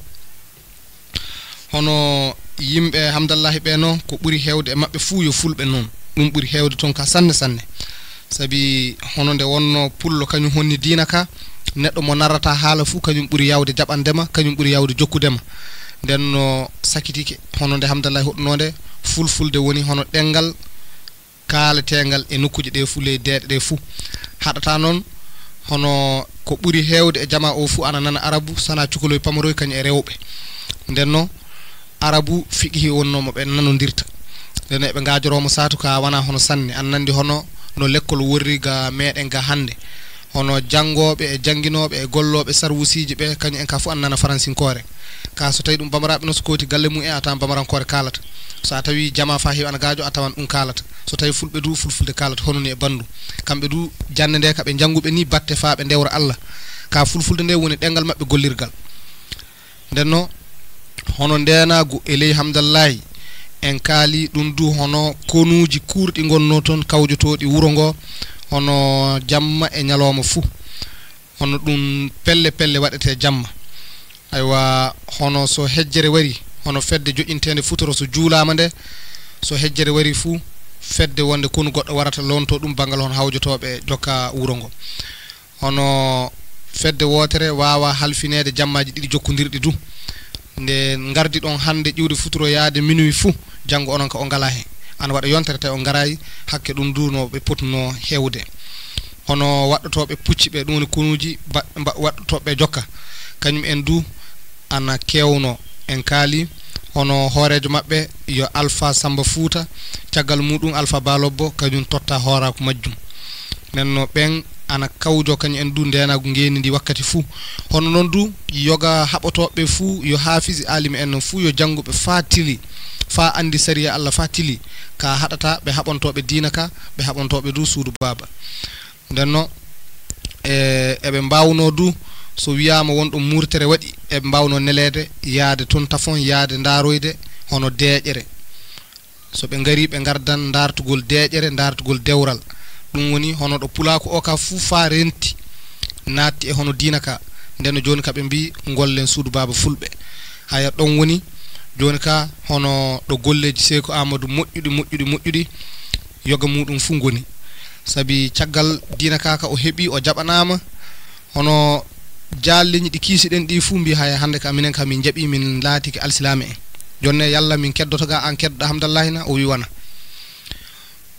Hono yimɓe Hamdallahi ɓe no, ko ɓuri heewde e maɓɓe fuu yo fulɓe noon. Ɗum ɓuri heewde toon ka sanne sanne. Sabi hono nde wonno pullo kañum honni diina ka, neɗɗo mo narrata haala fuu kañum ɓuri yawde jaɓande ma, kañum ɓuri yawde jokkude ma. Nden no sakitike, hono nde Hamdallahi hoɗunoo nde, fulfulde woni hono ɗemngal kaaleteengal e nokkuuje ɗe fuu, ley deeɗe ɗe fuu. Haɗata noon, hono ko ɓuri heewde e jamaa o fuu ana nana arabu, sana cukaloy pamaroy kañum e rewɓe. Nden no arabu fiqihi wonnoo mo ɓe nanondirta. Nden no eɓe ngaajoroo mo saatu ka wonaa hono sanne, ana nanndi hono no lekkol worri ga meɗen ga hannde. Hono janngooɓe e jannginooɓe e gollooɓe sarwusiiji ɓe, kañum en ka fuu ana nana faransinkoore. Ka so tawi ɗum bamaraaɓe noon, so kooti galle mum en, a tawan bamarankoore kaalata. So a tawi jamaa faa heewi ana gaajo, a tawan ɗum kaalata. So tawi fulɓe du, fulfulde kaalata, hono ni e banndum. Kamɓe du, jannde nde ka ɓe jannguɓe ni, batte faa ɓe ndewra Alla. Ka fulfulde nde woni ɗemngal maɓɓe gollirgal. Nden no, hono ndeenaagu e ley Hamdallahi, en kaali ɗum du, hono konuuji kuurɗi ngonnoo toon, kawjotooɗi wuro ngo, hono jamma e ñalooma fuu. Hono ɗum pelle pelle waɗetee jamma. Aywa, hono so hejjere wari, hono fedde joƴinteende futuro so juulaama nde, so hejjere wari fuu, fedde wonde konu goɗɗo warata loontoo ɗum banngal hono hawjotooɓe jokka wuro ngo. Hono fedde wootere waawaa halfineede jammaaji ɗiɗi jokkondirɗi du. Nde ngardi ɗon hannde ƴiwde futuro yaade minuwi fuu, janngo onon ka o ngalaa heen. Ana waɗa yontere tawi o ngaraay, hakke ɗum du no ɓe potnoo heewde. Hono waɗɗotooɓe pucci ɓe, ɗum woni konuuji ba-, ba-, waɗɗotooɓe jokka. Kañum en du ana keewno. En kaali hono hooreejo maɓɓe yo Alfa Samba Fuuta, caggal muɗum Alfa Balobbo kañum totta hooraaku majjum. Nden no ɓen ana kawjo kañum en du ndeenaagu ngeeni ndi wakkati fuu. Hono noon du yoga haɓotooɓe fuu yo haafisi aalimi en noon fuu yo jannguɓe faa tili, faa anndi sariya Alla faa tili, ka haɗata ɓe haɓantooɓe diina ka, ɓe haɓantooɓe du suudu baaba. Nden no, e, eɓe mbaawnoo du, so wiyaama won ɗo muurtere waɗi, eɓe mbaawnoo neleede, yaade toon tafon, yaade ndaaroyde hono deeƴere. So ɓe ngarii, ɓe ngardan ndaartugol deeƴere, ndaartugol dewral. Ɗum woni hono ɗo pulaaku o ka fuu faa renti, naatti e hono diina ka. Nden no jooni ka ɓe mbii, ngollen suudu baaba fulɓe. Haya ɗon woni jooni ka hono ɗo golleeji Seeku Aamadu moƴƴuɗi, moƴƴuɗi, moƴƴuɗi, yoga muɗum fuu ngoni. Sabi caggal diina ka ka o heɓi, o jaɓanaama, hono jaalleñi ɗi kiisiɗen ɗi fuu mbii, haya hannde ka minen ka min jaɓi, min laatike alsilaame en. Jooni ne yalla min keddoto ga, aan keddoɗaa Hamdallahi na? O wii wona.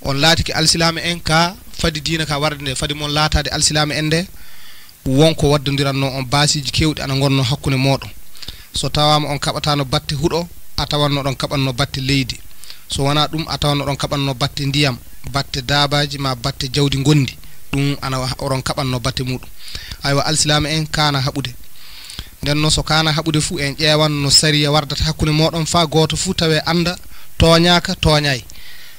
On laatike alsilaame en ka fadi diina ka warde nde, fadi mon laataade alsilaame en nde, won ko waddondirannoo on, baasiiji keewɗi ana ngonnoo hakkunde mooɗon. So tawaama on kaɓataano batte huɗo, a tawan noɗon kaɓannoo batte leydi. So wonaa ɗum, a tawan noɗon kaɓannoo batte ndiyam, batte daabaaji, maa batte jawdi ngonndi. Ɗum ana wa-, oɗon kaɓannoo batte muɗum. Aywa, alsilaame en kaana haɓude. Nden no so kaana haɓude fuu, en ƴeewan no sariya wardata hakkunde mooɗon, faa gooto fuu tawee annda tooñaaka, tooñaay.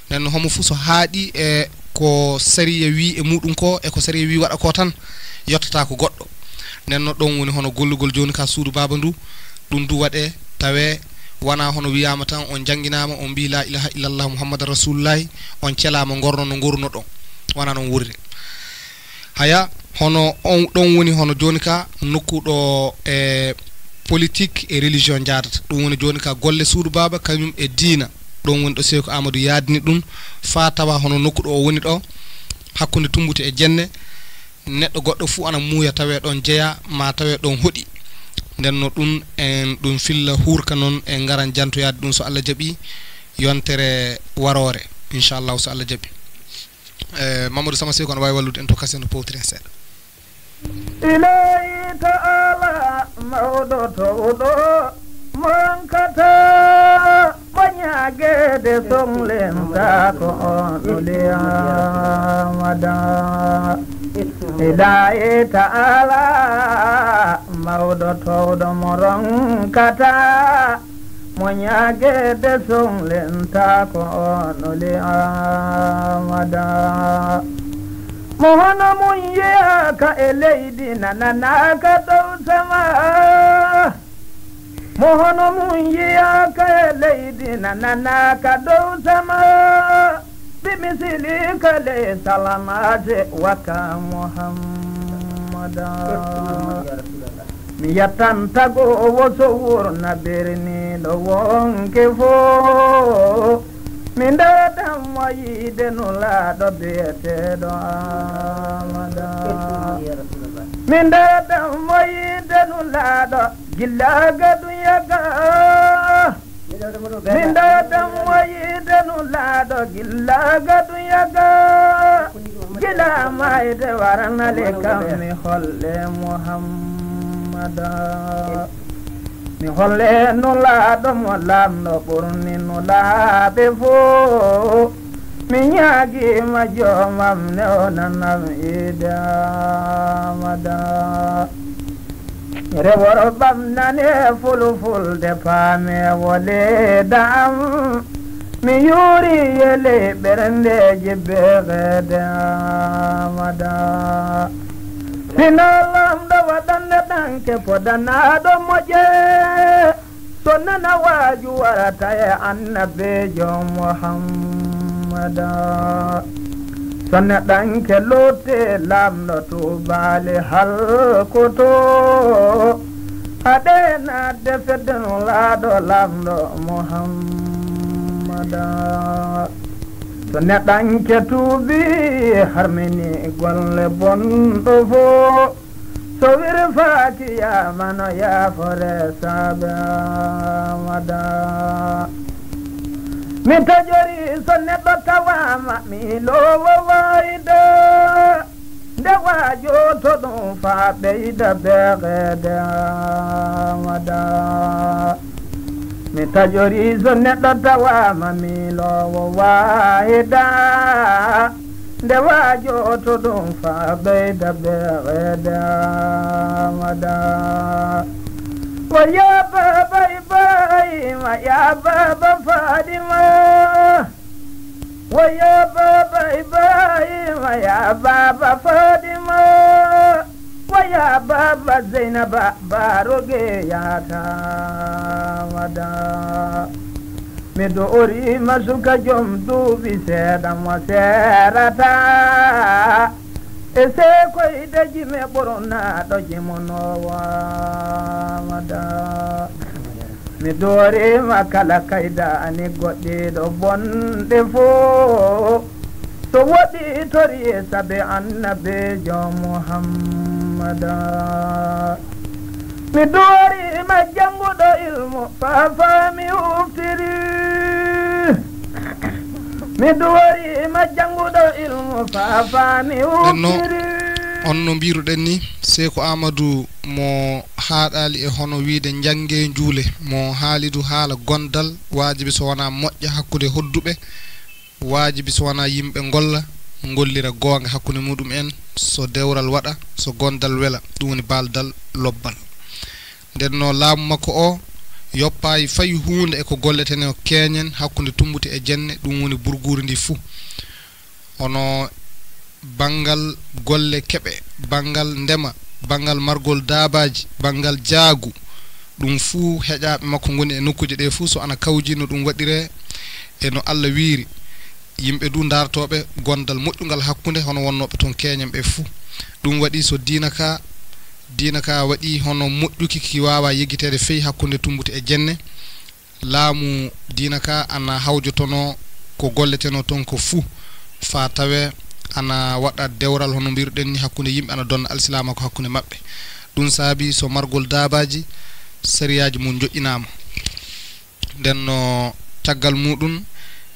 Nden no homo fuu so haaɗi e ko sariya wi e muɗum ko, e ko sariya wi waɗa ko tan, yottata ko goɗɗo. Nden no ɗon woni hono gollugol jooni ka suudu baaba ndu, ɗum du waɗe tawe wona hono wiyama tan on jannginaama, on mbi la ilaha illallah muhammadan rasulullahi, on celaama ngorno no ngorunoɗon. Wona noon wuuriri. Haya, hono on ɗon woni hono jooni ka nokku ɗo e politique e religion njaadata. Ɗum woni jooni ka golle suudu baaba kañum e diina. Ɗon woni ɗo Seeku Aamadu yaadini ɗum faa tawa hono nokku ɗo o woni ɗo, hakkunde Tumbuti e Jenne, neɗɗo goɗɗo fuu ana muuya tawee ɗon jeyaa, maa tawee ɗon hoɗi. Nden no ɗum en ɗum filla huurka noon, en ngaran jantoyaade ɗum so Allah jaɓi yontere waroore, inchallahu, so Allah jaɓi. Eh, Mamadou Sama Sey ko no waawi wallude en to kasen no powtiren seeɗa. Ilahi ta'ala mawɗo towɗo, monkata ɓañageede songlenta ko on uliyamada. Ilahi ta'ala mawɗo towɗo mo ronkata mo ñaageede songlenta ko on oli amada. Mo hono mum yeyaaka e leydi nananaaka dow sama. Mo hono mum yeyaaka e leydi nananaaka dow sama. Bi misili kale salamate waka Muhammada. Mi yettan tagoowo so wurna berniiɗo wonke fo. Mi ndaɗan mo yiide nulaaɗo biyeteeɗo Amada. Mi ndaɗan mo yiide nulaaɗo gilla gadu yaga. Min ɗo ɗon mo yiide nulaaɗo gilla gadu yaga. Gila maayde waranale kam mi holle Muhammada. Mi holle nulaaɗo mo lamɗo ɓurni nulaaɓe fo. Mi ñaagiima joomam newnanam yiide Amada. Rewor ɓamnane fulfulde paame woleeda am. Mi yuuri yele ɓerndeeji beegeede Amada. Hino lamɗo waɗande ɗanke podanaaɗo moƴe. So nana waaju warata e annabiijo Muhammada. So neɗɗanke lotte lamɗo tuubaali halkoto. Haɗe naatde fedde nulaaɗo lamɗo Muhammada. So neɗɗanke tuubi harmini golle bonɗo fo. So wirfaaki yaamano yaafore saabe Amada. Mi tajori so neɗɗo tawaama mi loowo wayde. Nde waajoto ɗum faa ɓeyda beegeede Amada. Mi tajori so neɗɗo tawaama mi loowo waahida. Nde waajoto ɗum faa ɓeyda beegeede Amada. Wo yaa baaba Ibrahima, yaa baaba Fadima. Wo yaa baaba Ibrahima, yaa baaba Fadima. Wo yaa baaba Zeynaba, baaroge yaata Amada. Mi dooriima suka jom duuɓi seeɗa mo seerata. E seekoy daji me ɓornaaɗo jimonoowo Amada. Mi dooriima kala kayda ani goɗɗiiɗo bonɗe fo. So woɗɗi tori e sabe annabiijo Muhammada. Mi duwariima jannguɗo ilmu faa faa mi uftiri. Mi duwariima jannguɗo ilmu faa faa mi uftiri. On no mbiruɗen ni, Seeku Aamadu mo haaɗaali e hono wiide njannge njuule, mo haalidu haala gondal waajibi so wonaa moƴƴa hakkunde hodduɓe. Waajibi so wonaa yimɓe ngolla, ngollira goonga hakkunde muɗum en, so dewral waɗa, so gondal wela, ɗum woni baaldal lobbal. Nden no laamu makko o yoppaay fay huunde e ko golletenoo keeñen hakkunde Tumbuti e Jenne, ɗum woni burguuri ndi fuu. Hono banngal golle keɓe, banngal ndema, banngal margol daabaaji, banngal jaagu, ɗum fuu heƴaaɓe makko ngoni e nokkuuje ɗee fuu, so ana kawji no ɗum waɗiree e no Alla wiiri. Yimɓe du ndaartooɓe gondal moƴƴungal hakkunde hono wonnooɓe toon keeñen ɓee fuu. Ɗum waɗi so diina ka, diina ka waɗi hono moƴƴuki ki waawaa yeggiteede fey hakkunde Tumbutu e Jenne. Laamu diina ka ana hawjotonoo ko golletenoo toon ko fuu, faa tawee ana waɗa dewral hono mbiruɗen ni hakkunde yimɓe, ana donna alsilaamaaku hakkunde maɓɓe. Ɗum saabi so margol daabaaji, sariyaaji mum njoƴƴinaama. Nden no caggal muɗum,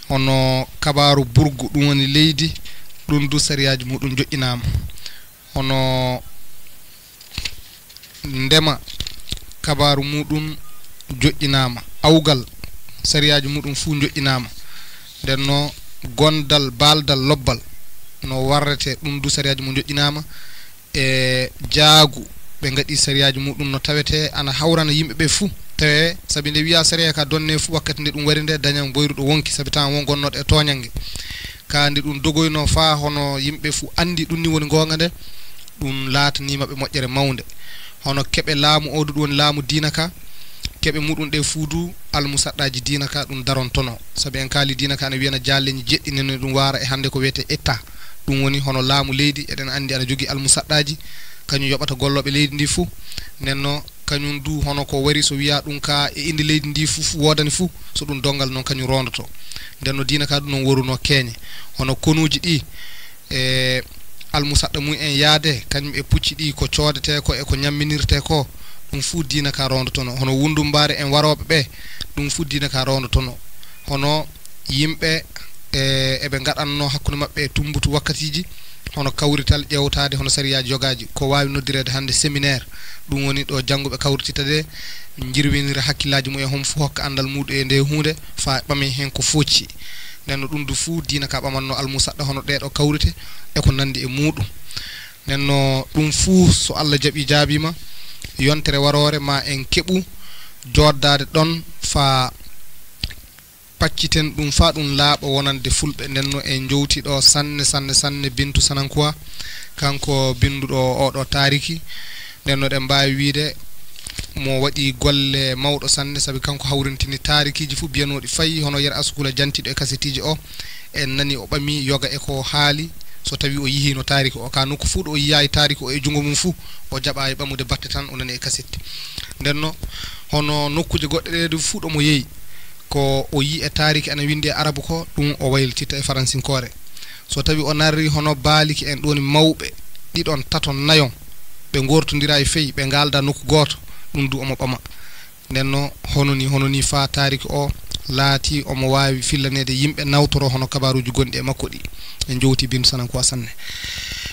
hono kabaaru burgu, ɗum woni leydi, ɗum du sariyaaji muɗum njoƴƴinaama. Hono ndema, kabaaru muɗum joƴƴinaama. Awgal, sariyaaji muɗum fuu njoƴƴinaama. Nden no gondal, baaldal, lobbal no warretee, ɗum du sariyaaji mum njoƴƴinaama. E jaagu, ɓe ngaɗi sariyaaji muɗum no tawetee ana hawrana yimɓe ɓee fuu. Tawee, sabi nde wiyaa sariya ka donnee fuu, wakkati nde ɗum wari nde, dañan boyruɗo wonki, sabi tawan won gonnooɗo e tooñannge. Ka nde ɗum dogoynoo faa hono yimɓe fuu anndi ɗum ni woni goonga nde, ɗum laataniima ɓe moƴƴere mawnde. Hono keɓe laamu oo du, ɗum woni laamu diina ka, keɓe muɗum ɗee fuu du, almusaɗɗaaji diina ka ɗum darontonoo. Sabi en kaali diina ka ana wiyana jaalleeñi jeɗɗi, nden no ɗum waara e hannde ko wiyetee État. Ɗum woni hono laamu leydi, eɗen anndi ana jogii almusaɗɗaaji, kañum yoɓata gollooɓe leydi ndi fuu. Nden no kañum du hono ko wari so wiyaa ɗum ka e innde leydi ndi fuu, fuu woodani fuu, so ɗum donngal noon kañum roondotoo. Nden no diina ka ɗum noon worunoo keeñe. Hono konuuji ɗi, e almusaɗɗa mum en yaade, kañum e pucci ɗi, ko coodetee ko e ko ñamminirtee ko, ɗum fuu diina ka roondotonoo. Hono wundumbaare en warooɓe ɓee, ɗum fuu diina ka roondotonoo. Hono yimɓe, e, eɓe ngaɗannoo hakkunde maɓɓe e Tumbutu wakkatiiji, hono kawrital ƴeewtaade hono sariyaaji yogaaji, ko waawi noddireede hannde séminaire. Ɗum woni ɗo jannguɓe kawrititade, njirwinira hakkillaaji mum e homo fuu hokka anndal muuɗum e nde huunde, faa ɓamee heen ko foocci. Nden no ɗum du fuu diina ka ɓamannoo almusaɗɗa hono ɗee ɗo kawrite e ko nanndi e muuɗum. Nden no ɗum fuu so Alla jaɓii jaabiima, yontere waroore ma en keɓu jooɗdaade ɗon faa pacciten ɗum faa ɗum laaɓa wonande fulɓe. Nden no en njowti ɗo sanne, sanne, sanne Bintu Sanankuwa, kanko binnduɗo oo ɗo taariki. Nden no ɗen mbaawi wiide mo waɗi golle mawɗo sanne, sabi kanko hawrintini taarikiiji fuu biyanooɗi fayi hono Yer Asukula jantiiɗo e kasetiiji o. En nani o ɓami yoga e ko haali, so tawi o yihiino taariki o. Ka nokku fuu ɗo o yiyaay taariki o e junngo mum fuu, o jaɓaay ɓamude batte tan, o nani e kasetti. Nden no, hono nokkuuje goɗɗe ɗee du fuu ɗo mo yehi, ko o yi'i e taariki ana winndi e arabu ko, ɗum o waylititta e faransinkoore. So tawi o narri hono baaliki en ɗoon mawɓe, ɗiɗon, taton, nayon, ɓe ngoortondiraay fey, ɓe ngaalda nokku gooto, ɗum du omo ɓama. Nden no, hono ni, hono ni faa taariki o laati omo waawi fillaneede yimɓe nawtoro hono kabaaruuji gonɗi e makko ɗi. En njowti Bintu Sanankuwa sanne.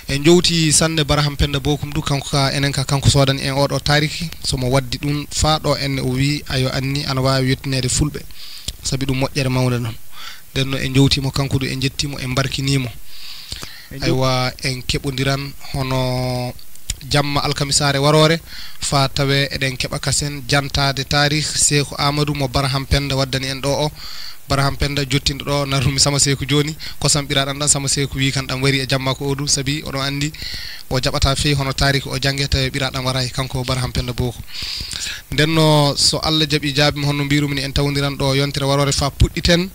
En njowti sanne Baraham Pennda Bokum du, kanko ka, enen ka, kanko soodani en oo ɗo taariki. So mo waddi ɗum faa ɗo enne, o wi'i, ayo anni, ana waawi yettineede fulɓe, sabi ɗum moƴƴere mawnde non. Nden no, en njowti mo kanko du, en njetti mo, en mbarkinii mo. En njew- Aywa, en keɓondiran hono jamma alkamisaare waroore, faa tawee eɗen keɓa kasen jantaade taarih Seeku Aamadu mo Baraham Pennda waddani en ɗo o. Baraham Pennda jottinɗo ɗo, narrumi Sama Seeku jooni, kosam ɓiraaɗam ɗam, Sama Seeku wii kan ɗam wari e jamma ko o du, sabi oɗon anndi o jaɓataa fey hono taariki o jannge tawi ɓiraaɗam waraay, kanko Baraham Pennda Booko. Nden no, so Alla jaɓi jaabi mo, hono mbirumi ni, en tawondiran ɗo yontere waroore faa puɗɗiten,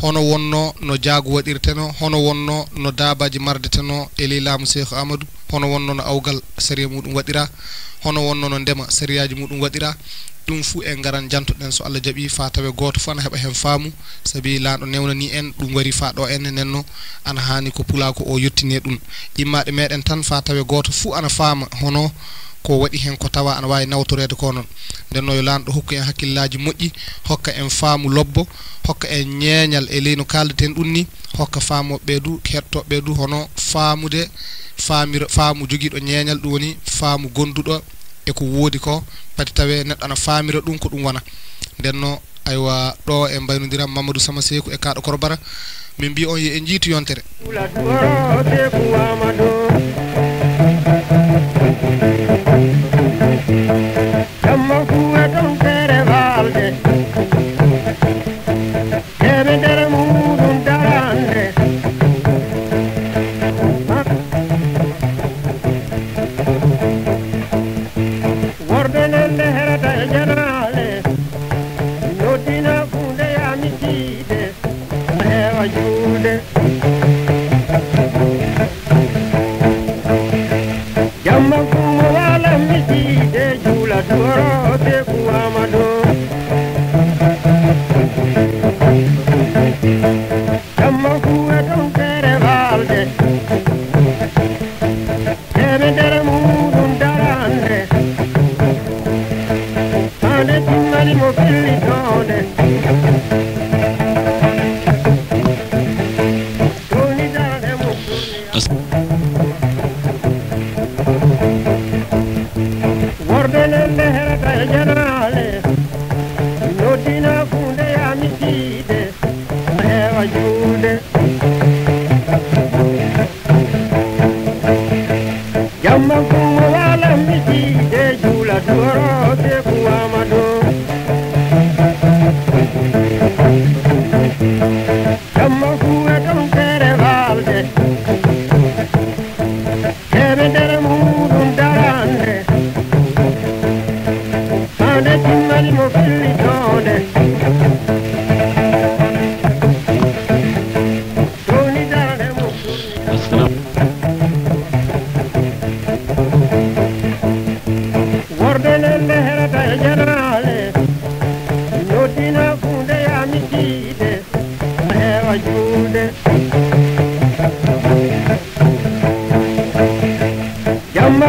hono wonno no jaagu waɗirteno, hono wonno no daabaaji mardeteno e ley laamu Seeku Aamadu, hono wonno no awgal sariya muɗum waɗira, hono wonno no ndema sariyaaji muɗum waɗira. Ɗum fuu en ngaran jantoɗen, so Alla jaɓi, faa tawe gooto fuu ana heɓa heen faamu, sabi laanɗo newnanii en, ɗum wari faa ɗo enne, nden no ana haani ko pulaaku o yottinee ɗum. Immaaɗe meɗen tan faa tawe gooto fuu ana faama hono ko waɗi heen ko tawa ana waawi nawtoreede ko non. Nden no yo laanɗo hokku en hakkillaaji moƴƴi, hokka en faamu lobbo, hokka en ñeeñal e ley no kaaldeten ɗum ni, hokka faamooɓe ɓee du, heɗtooɓe ɓee du, hono faamude, faamira, faamu jogiiɗo ñeeñal, ɗum woni faamu gonduɗo e ko woodi ko, pati tawee neɗɗo ana faamira ɗum ko ɗum wona. Nden no, aywa, ɗo en mbaynondiran Mamadou Sama Seeku e Kaaɗo Koro Bara. Min mbii on yo en njiitu yontere. Jamma kuwa ɗon feere waalde, heɓe nder muuɗum darande. Amma kumo wala mi jiide juula duworo be kuwama do. Amma kuwe don kere valde. Ebe dere muɗum darande. Ande timmani mo fillitode. Toni darande mo. As- Worɓe nen nde herata e janaale, noddina funde yaami tiiɗe, heewa juulde. Jamma kumo walan mi tiiɗe, juula duworo be kuwama ɗo. Jamma kuwe ɗon kere valde. Heɓe nder muɗum darande. Hande timmani mo fillitode. Toni darande mo. Assalam. Worɓe nen nde herata e janaale. Noddina funde yaami tiiɗe. Heewa juulde. Jamma